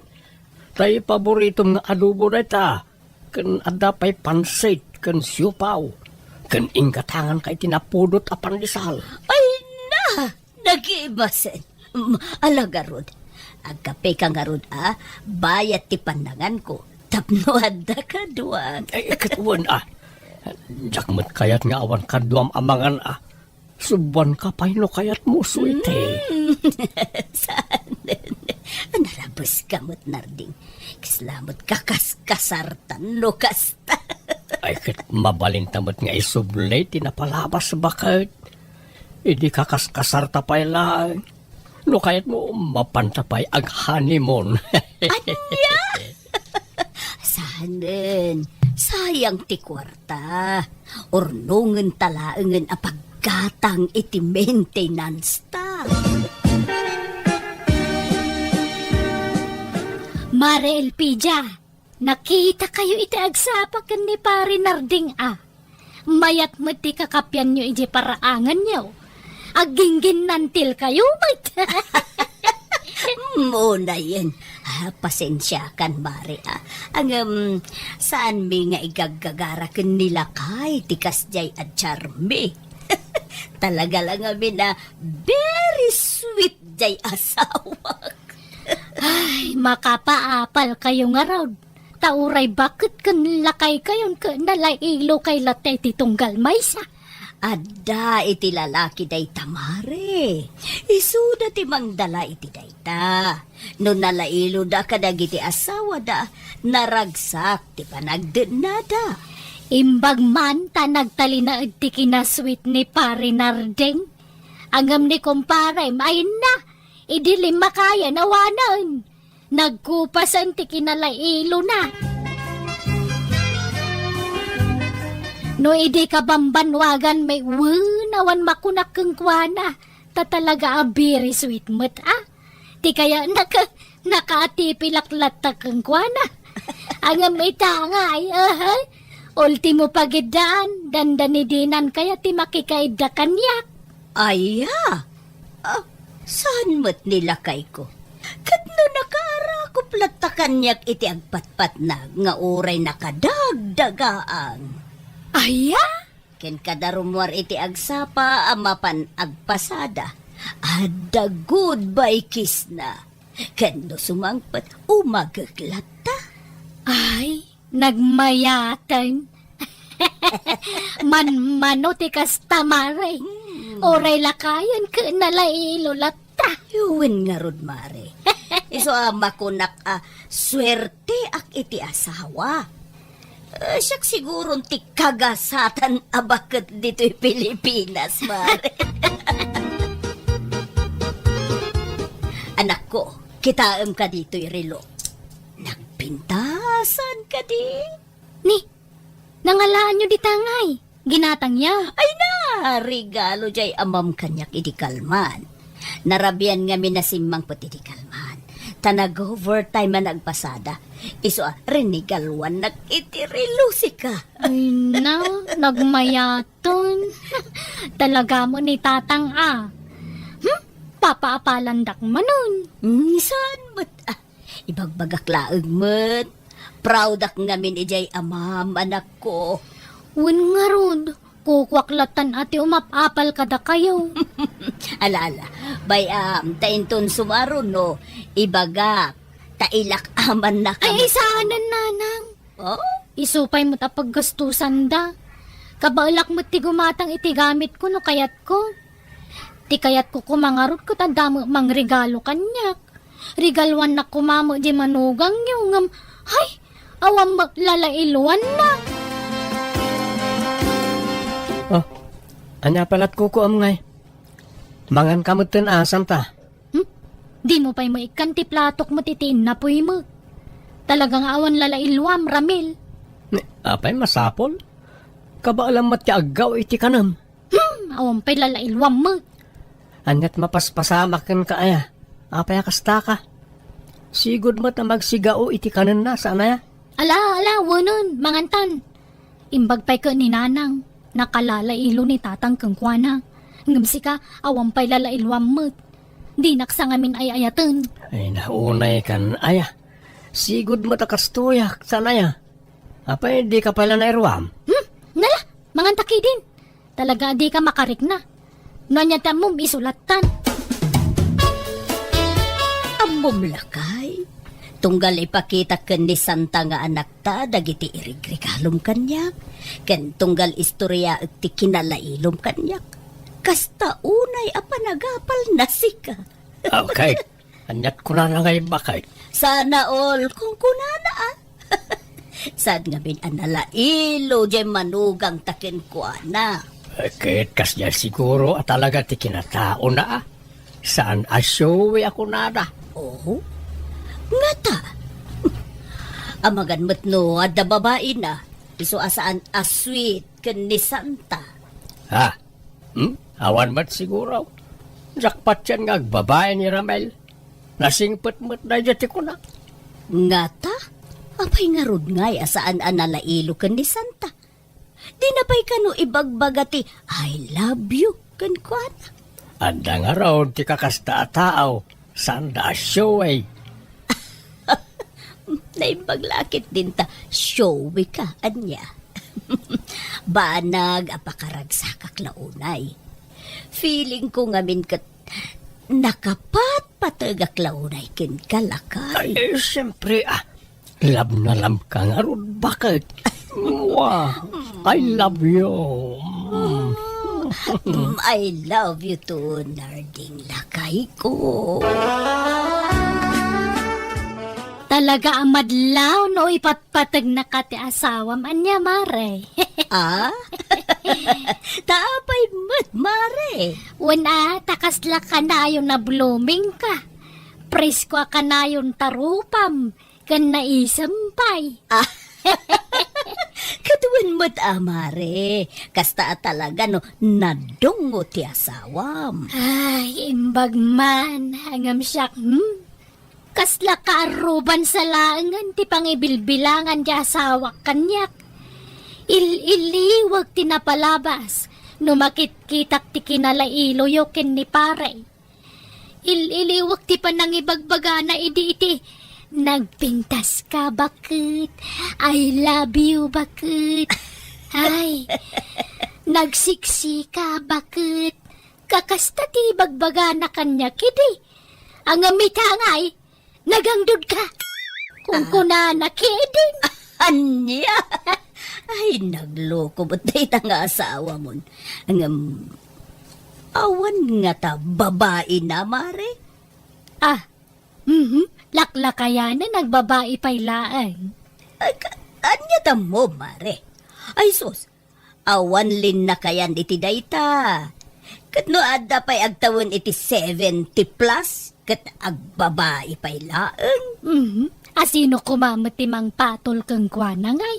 Tay paboritom nga adobo dayta. Ken adda pay pansit, ken siopaw. Ken inggatangan ka iti napudot a pandesal. Ay na! Nagimasen. Mm, ala garud. Agkape ka ngarud, a? Bayat ti pannanganko. Tapno adda kaduak. Ay, ket wen, a. Diak met kayat nga awan kaduam a mangan, a. Subuan ka pay no kayat mo, sweetie. Mm. Saan? Narabes ka met, Narding. Kasla met kakaskasartan no kasta. Ay, ket mabalinta met nga isubli ti napalabas baket. Idi kakaskasarta pay laeng. No kayat mo, mapanta pay ag-honeymoon. Ania? Sanen, sayang ti kuarta. Urnongen ta laengen a paggatang iti maintenance ta. Mare Elpidia, nakita kayo iti agsapa ken ni Pare Narding a. Mayat met ti kakapianyo idiay paraanganyo. Aggingginnantil kayo met. Unayen. Ah, pasensiakan, Mare, a. Ngem, saanmi nga igaggagara ken ni lakay ti kasdiay a charmi. Talaga la ngamin a very sweet diay asawak. Ay, makapaapal kayo ngarud. Ta uray baket ken lakay kayon ket nalailo kay latta iti tunggal maysa. Adda iti lalaki dayta, Mare. Isuda ti mangdala iti dayta. No nalailoda kadagiti asawada, naragsak ti panagdennada. Imbag man ta nagtalinaed ti kinasweet ni Pare Narding. Ngem ni kumparem, ay na, idi limmakayan awanen. Nagkupasen ti kinalailona. No idi kabambanwagan met wen awan makunak kenkuana, ta talaga a very sweet met a. Ti kayatna ket nakaatipilak latta kenkuana. Ngem ita ngay, aha, ultimo pagiddaan, dandani dinan kayat ti makikaidda kaniak. Aya? Ah, saan met ni lakayko? Ket no nakaarakop latta kaniak iti agpatpatnag nga uray nakadagdagaang. Aya? Ken kada rummuar iti agsapa a mapan agpasada, adda goodbye kiss na. Ken no sumangpet, umagek latta. Ay, nagmayaten. Manmano ti kasta, Mare. Hmm. Uray lakayen ket nalailo latta. Wen ngarud, Mare. Isu a makunak a suerteak iti asawa. Eh, siak siguron ti kagasatan a baket ditoy Pilipinas, Mare. Anakko, kitaem ka ditoy relo. Nagpintasan kadi? Ni, nangalaanyo dita ngay? Ginatangya? Ay na, regalo jay amam kaniak idi kalman. Narabian ngamin a simmangpet idi kalman. Ta nag-overtime a nagpasada. Isu a, rinigaluannak iti relo sika. Ay na, nagmayaten. Talaga mo ni tatang a. Hmm? Papaapalandak manen. Hmm, saan met? Ah, Ibagbagak laeng met. Proudak ngamin idiay amam, anakko. Wen ngarud, kukuak lattan a ti umap-apal kadakayo. Ala, ala. Bay-am, ta inton sumaruno, ibagak, ta ilak-amannak. Ay, met. Ay, saanen, nanang. Oh? Isu pay met a paggastusanda. Kabaelak met ti gumatang iti gamitko no kayatko. Ti kayatko koma ngarud ket adda met mangregalo kaniak. Regaluannak koma met di manugangyo ngem, hay, awan met lalailuanna. Oh, ania pay latkuko, amay? Mangan ka metten a, Santa. Hmm? Dimo pay maikkan ti platok met iti innapoy met. Talaga nga awan lalailluam, Ramil. Ni, apay masapul? Kabaelam met ti aggaw iti kanem. Hmm, awan pay lalailluam met. Aniat mapaspasamak kenka aya? Apay a kastaka? Sigud met a magsigao iti kanenna, saan aya? Ala, ala, wenen, mangantan. Imbag pay ken ni Nanang, nakalalailo ni Tatang kenkuana. Ngem sika, awan pay lalailluam met. Dinak sangamin ay-ayaten. Ay, naunay kan aya. Sigud met a kastoyak, saan aya? Apay, dika pay la nairuam? Hmm? Nala, manganta ketdin. Talaga a dika makarikna. No ania ti ammom, isu lattan. Ammom lakay, tunggal ipakitak ken ni Santa nga anakta dagiti irigregalom kaniak, ken tunggal istoriaek ti kinalailom kaniak, kasta unay a panagapalna sika. Okay. Aniat kunana nga imbag? Sana all, kunkunana, a. Saan ngamin a nalailo diay manugangta kenkuana? Eh, ket kasdiay siguro a talaga ti kinataona, a. Saan a showy a kunada. Oh? Ngata? Amangan met no adda babaina, isu a saan a sweet ken ni Santa. Ha? Hmm? Awan met siguro. Diak patien nga agbabai ni Ramel. Nasingpet met daydiay ti kuna. Ngata? Apay ngarud ngay a saan a nalailo ken ni Santa? Dina pay kano ibagbaga ti "I love you" kenkuana? Adda ngarud ti kakasta a tao, saan da a showy. Naimbag la ketdin ta showy ka, ania? Banag a pakaragsakak la unay. Feeling ko ngamin ket nakapatpategak la unay kenka, lakay. Ay, eh, siyempre, a. Love na love ka ngarud, baket? Mwah! I love you. Mm. Mm, I love you too, Narding, lakay ko. Talaga a madlaw no ipatpategnaka ti asawam. Ania, mare? Ah? Ta apay met, mare? Wen a, ta kasla kanayon a blooming ka. Presko a kanayon ta rupam, ken naisem pay. Ah. Ket wen met a, mare. Kasta a talaga no nadungo ti asawam. Ay, imbag man. Ngem siak, hmm? Kasla kaarruban sa laengen ti pangibilbilangan ti asawak kaniak. Il-iliwek ti napalabas no makitkitak ti kinalailoyo ken ni pare. Il-iliwek ti panangibagbagana idi iti, "Nagpintas ka, baket. I love you, baket. Ay, nagsiksi ka, baket." Kakasta ti ibagbagana kaniak idi. Ngem ita ngay, "Nagangdud ka," kunkunana ketdin. Ania? Ay, nagloko met dayta nga asawamon. Ngem, awan ngata babaina, mare? Ah, mhm. Laklakayanen, agbabai pay laeng. Ay, ka-, ania tammo, mare? Ay, sus, awan linnakayan iti dayta. Ket no adda pay agtawen iti seventy plus, ket agbabai pay laeng. Mhm. A sino koma met ti mangpatol kenkuana ngay?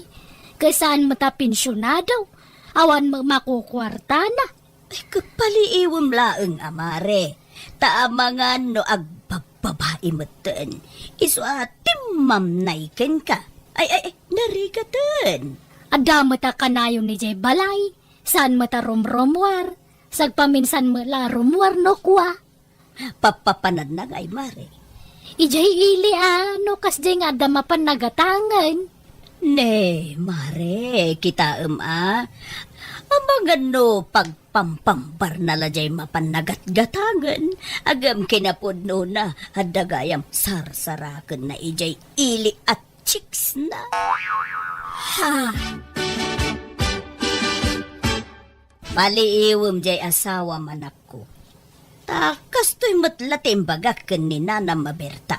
Ket saan met a pensionado, awan met makukuartana. Ay, ket paliiwem laeng a, mare. Ta amangan no agbabbabai metten. Isu a timmamnay kenka. Ay, ay, ay, narigaten. Adda met a kanayon idiay balay. Saan met a rumrumuar. Sagpaminsan met la a rumuar no kua. Pappapananna ngay, mare. Idiay ili a, no kasdiay nga adda mapan nagatangen. Ne, mare, kitaem a. Amangan no pagpampambarna la diay mapan nagatgatangen. Ngem kinapudnona, adda gayam sarsarakenna idiay ili a chicksna. Ha? Paliiwem diay asawam, anakko. Ta kastoy met la ti imbagak ken ni nanam a Berta.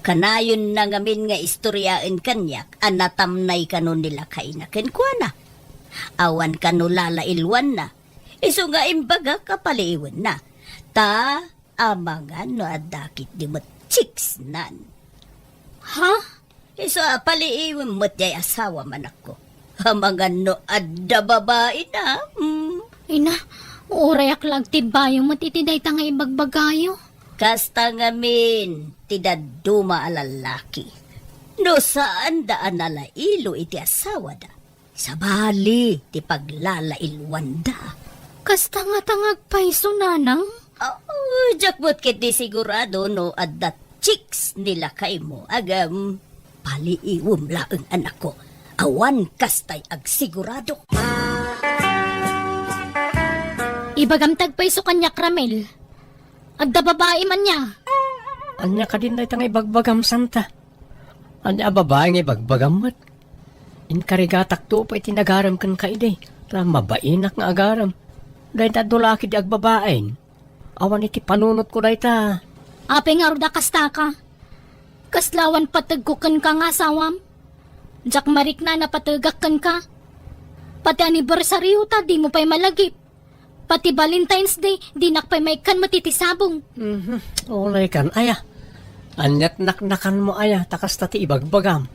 Kanayonna ngamin nga istoriaen kaniak a natamnay kano ni lakayna kenkuana. Awan kano lalailluanna. Isu nga imbagak a paliiwenna. Ta Amangan no adda ketdi met chicks nan. Ha? Isu a paliiwem met jay asawam, anakko. Amangan no adda babaina. Hmm. Ina, urayak la agtibbayo met iti dayta nga ibagbagayo. Kasta ngamin ti dadduma a lallaki. No saanda a nalailo iti asawada, sabali ti paglalailwanda. Kasta ngata nga agpayso, nanang? Oh, diak met ketdi sigurado no adda chicks ni lakaymo, agam. Paliiwem laeng, anakko. Awan kastay agsigurado. Ibagam ti agpayso kaniak, Ramil. Adda babaim ania? Ania kadin dayta nga ibagbagam, Santa? Ania a babai nga ibagbagam met? Inkarigatakto pay iti nagarem kenka idi, ta mabainak nga agarem. Dayta adu la ketdi agbabain. Awan iti panunotko dayta. Apay ngarud a kastaka? Kasla awan pategko kenka nga asawam? Diak mariknaan a pategak kenka. Pati annibersaryo ta dimo pay malagip. Pati Valentine's Day, dinak pay maikkan met iti sabong. Mhm. Ulaykan, aya. Ania't naknakanmo, aya, ta kasta ti ibagbagam.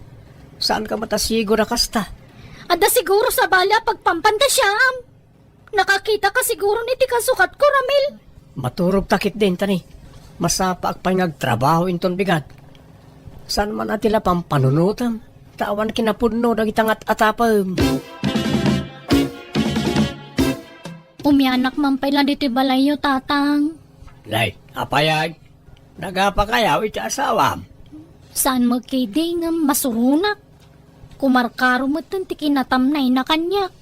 Saanka met a siguro a kasta? Adda siguro sabali a pagpampantasiaam. Nakakitaka siguro iti kasukatko, Ramil. Maturogta ketdin, tani. Masapaak pay nga agtrabaho inton bigat. Saan man a ti la pampanunotam, ta awan kinapudno dagiti ngat-atapem. Umianak man pay la ditoy balayyo, Tatang. Nay, apay ay? Nagapakayaw iti asawam? Saan met ketdi ngem masuronak. Kumarkaro metten ti kinatamnayna kaniak.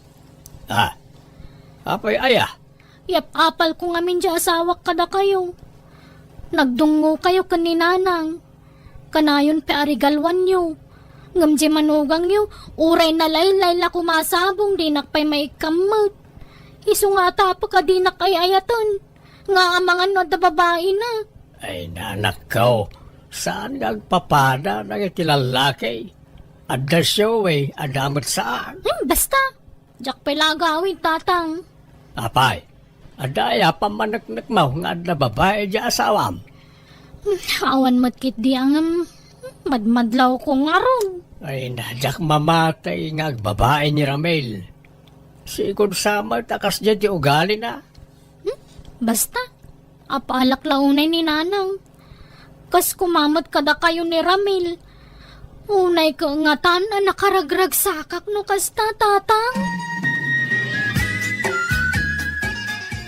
Ah, apay aya? Yap-apalko ngamin ti asawak kadakayo. Nagdungngokayo ken ni Nanang. Kanayon pay a regaluanyo. Ngem ti manugangyo, uray nalaylay la koma a sabong, dinak pay maikkan met. Isu nga atapek a dinak ay-ayaten, nga amangan no adda babaina. Ay, nanakko, saan nga agpapada dagiti lallaki? Adda siyo, eh, adda met saan. Hmm, basta. Diak pay la agawid, Tatang. Apay, adda aya pammaneknekmo nga adda babai diay asawam? Hmm, awan met ketdi a ngem, madmadlawko ngarud. Ay, na, diak mamati nga agbabai ni Ramil. Sigud sa met a kasdiay ti ugalina. Hmm? Basta, apalak la unay ni Nanang. Kas kumamet kadakayo ni Ramil. Unay ko ngatan a nakaragragsakak no kasta, Tatang.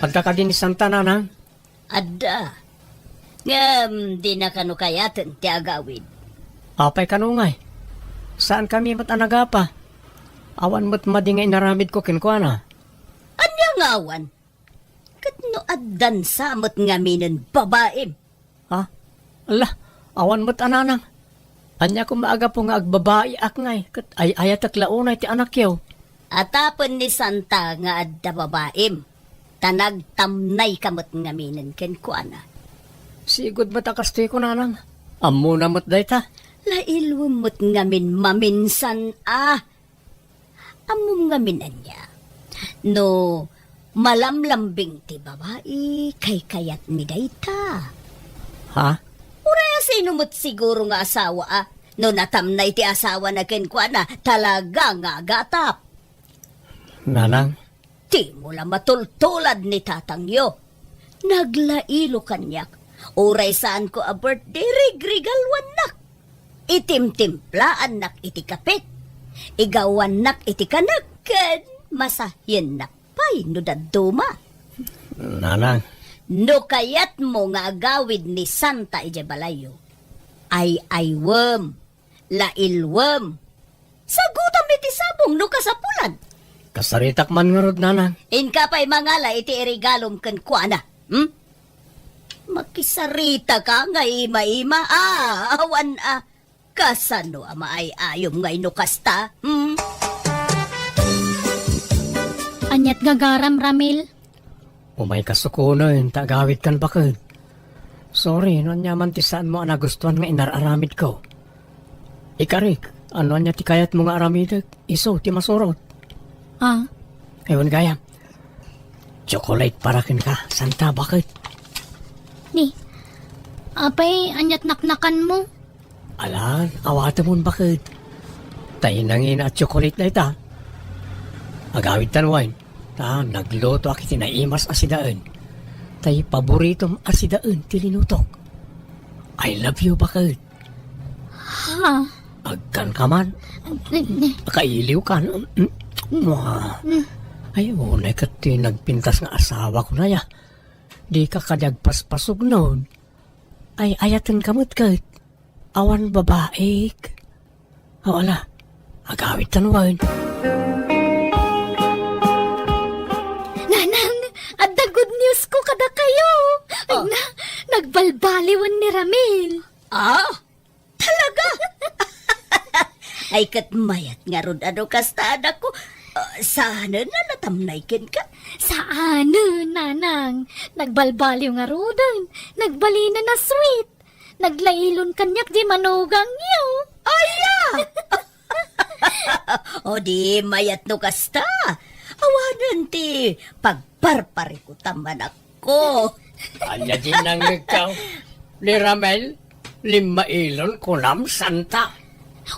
Adda kadi ni Santa, Nanang? Adda. Ngem, dina kano kayaten ti agawid. Apay kano ngay? Saan kami met a nagapa? Awan met madi nga inaramidko kenkuana. Ania nga awan? Ket no addan sa met ngaminen babaim? Ha? Ala, awan met a nanang. Ania koma a gapu nga agbabaiak ngay, ket ay-ayatek la unay ti anakyo? Atapen ni Santa nga adda babaim, ta nagtamnayka met ngaminen kenkuana. Sigud met a kastoy ko, nanang. Ammona met dayta. Lailwem met ngamin maminsan a. Ammom ngamin ania? No malamlambing ti babai, kaykayatmi dayta. Ha? Uray a sino met siguro nga asawa a, no natamnay ti asawana kenkuana, talaga nga agatap. Nanang? Dimo la matultulad ni tatangyo. Naglailo kaniak. Uray saanko a birthday, rigrigaluannak. Itimtimplaannak iti kape. Igawannak iti kanek ken masahiennak pay no dadduma. Nanang. No kayatmo nga agawid ni Santa idiay balayyo, ay-aywem, lailwem. Sagutam iti sabong no kasapulan. Kasaritak man ngarud, nanang. Inka pay mangala iti irigalom kenkuana. Hmm? Makisarita ka nga ima-ima. Ah, awan a. Kasano a maay-ayom ngay no kasta? Hmm? Aniat gagaram, Ramil? Umay kasukonen ta agawidkan baket. Sorry no ania man ti saanmo a nagustuan nga inar-aramidko. Ikarik, no ania ti kayatmo nga aramidek, isu ti masurot. Ah? Ewan gayam. Chocolate para kenka, Santa, baket. Ni, Apay, ania't naknakanmo? Alan, awatemon baket. Tay nangina a tsokolit dayta. Agawidtan wen, ta naglutoak iti naimas a sidaen. Tay paboritom a sidaen ti linutok. I love you, baket. Ha? Agkanka man. Kailiwkan. Mua. Ay, unay ket ti nagpintas nga asawak, unay a. Dika kadi agpaspasugnon. Ay, ayatenka met ket. Awan babaik. O, ala. Agawidtan wen. Nanang, adda good news ko kadakayo. Ay na, nagbalbaliwen ni Ramil. Ah? Talaga? Ay, ket mayat ngarud a no kasta, anakko. Ah, saanen a natamnay kenka? Saanen, nanang. Nagbalbaliw ngaruden. Nagbalinen a sweet. Naglailon kaniak di manugangyo. Aya! O di mayat no kasta. Awanen ti pagparparikutam, anakko. Ania ti nangngegkaw? Ni Ramel, limmailon kunam, santa?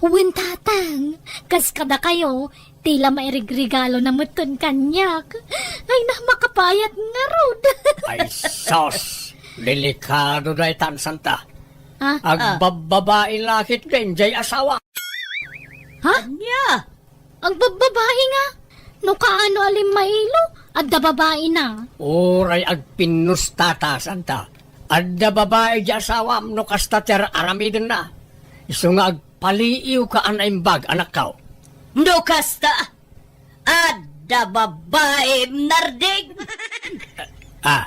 Wen, tatang, kas kadakayo, ti la mairigregalo na metten kaniak. Ay na, makapayat ngarud. Ay, sos! Delikado daytan, santa. Ah? Agbabbabai la ketdi jay asawa. Ha? Ania? Agbabbabai nga? No kaano a limmailo, adda babaina. Uray agpinnusta ta, santa. Adda babai di asawam no kasta ti ar-aramidenna. Isu nga agpaliiwka a naimbag, anakkaw. No kasta, adda babaim, Narding. Ah,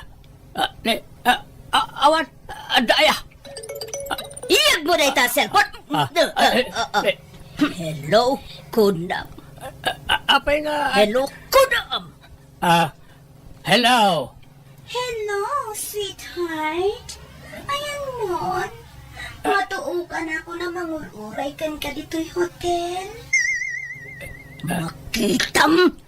ah, ne, ah, ah, awan, adda aya. Iyegmo dayta a cellphone. Ah, ah, eh, ah, ah. Eh. Hello, kunam. Ah, ah, apay nga. Hello, kunam. Ah, hello. Hello, sweetheart. Ayanmon, matuokan ako a mangur-uray kenka ditoy hotel. Makitam!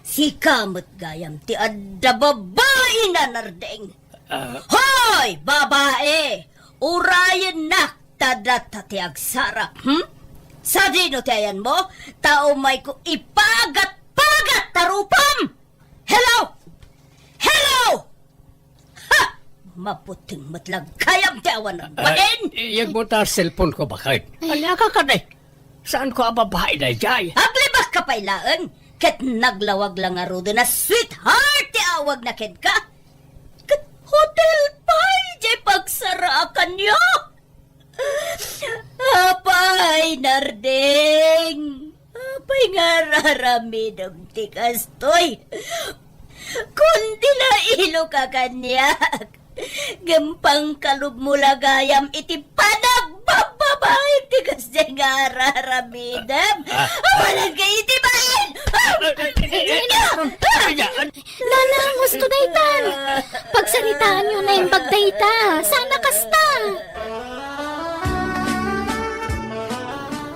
Sika met gayam ti adda babaina, Narding. Ah. Hoy, babai! Urayennak ta data ti agsarap, hmm? Sadino ti ayanmo? Ta umayko ipagat-pagat ta rupam! Hello! Hello! Ha! Maputing met la gayam ti awan agbalin! Ah, iyegmo ta cellphone ko, baket. Ay. Ania ka kadi? Saanko a babai daydiay? Aglibakka pay laeng, ket naglawag la ngaruden a sweetheart ti awagna kenka. Ket hotel pay diay pagsaraakanyo. Apay, Narding? Apay nga ar-aramidem ti kastoy? Kundi nailoka kaniak, ngem pangkalubmo la gayam iti panagbabbabaik ti kasdiay nga ar-aramidem. Ah, ah. Awanan kayo iti bain! Ah! Ah, ah, ah, ah, ah, ah, ah, ah, Nanang, husto daytan. Pagsaritaanyo naimbag dayta. Saan a kasta?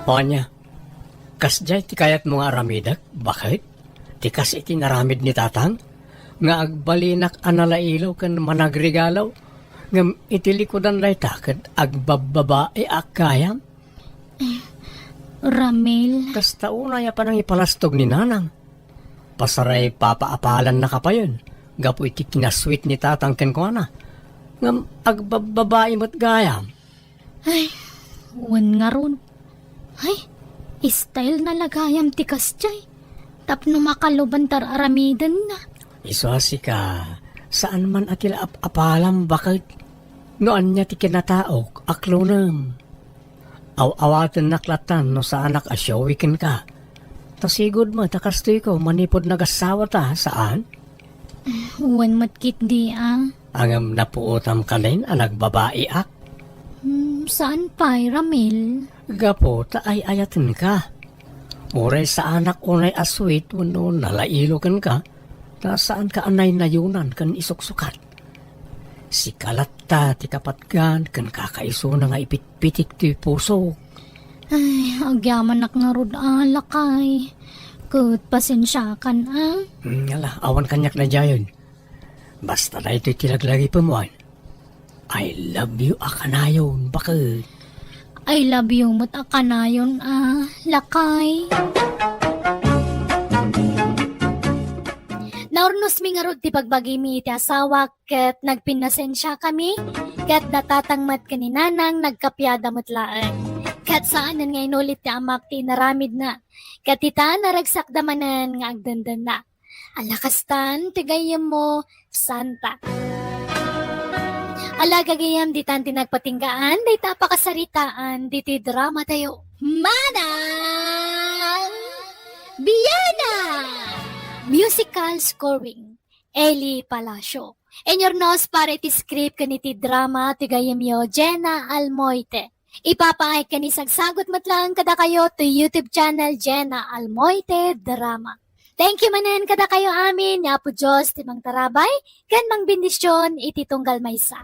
O ania, kasdiay ti kayatmo nga aramidek, baket? Ti kas iti naramid ni tatang? Nga agbalinak a nalailaw ken managregalo, ngem iti likudan dayta ket agbabbabai a gayam? Ramil. Kasta unay a panangipalastog ni Nanang. Pasaray papaapalannaka payen gapu iti kinasweet ni Tatang kenkuana. Ngem agbabbabai met gayam. Ay, wen ngarud. Ay, style na la gayam ti kasdiay. Tapno makaluban ta ar-aramidenna. Isu a sika, saan man a ti la ap-apalam baket. No ania ti kinataok, aklonem. Aw-awatennak latan no saanak a showy kenka. Ta sigud met a kastoyko manipud nagasawa ta, saan? Wen met ketdi a. Ngem napuotam kanen a nagbabaiak? Hmm, saan pay, Ramil? Gapu ta ay-ayatenka. Uray saanak unay a sweet wenno nalailo kenka, ta saanka a naynayunan ken isuksukat. Sika latta ti kapatgan ken kakaisuna nga ipitpitik ti pusok. Ay, agyamanak ngarud a, lakay. Ket pasensiakan a. Hmm, ala, awan kaniak daydiayen. Basta daytoy ti laglagipem wen. I love you a kanayon, baket. I love you met a kanayon a lakay. Naurnosmi ngarud ti bagbagimi iti asawak ket nagpinnasensiakami, ket datatang met ken ni Nanang nagkapiada met laeng. Ket saanen nga inulit ti amak ti inaramidna, ket ita, naragsakda manen nga agdendenna. Ala kastan ti gayyemmo, Santa. Ala gagayyem, ditan ti nagpatinggaan dayta a pakasaritaan ditoy dramatayo. Manang Biana! Musical scoring, Eli Palacio. Inyurnos para iti script ken iti drama ti gayyemyo, Jenna Almoite. Ipapaay ken isagsagut met laeng kadakayo ti YouTube channel, Jenna Almoite Drama. Thank you manen kadakayo amin, ni Apo Dios ti mangtarabay ken mangbendision iti tunggal maysa.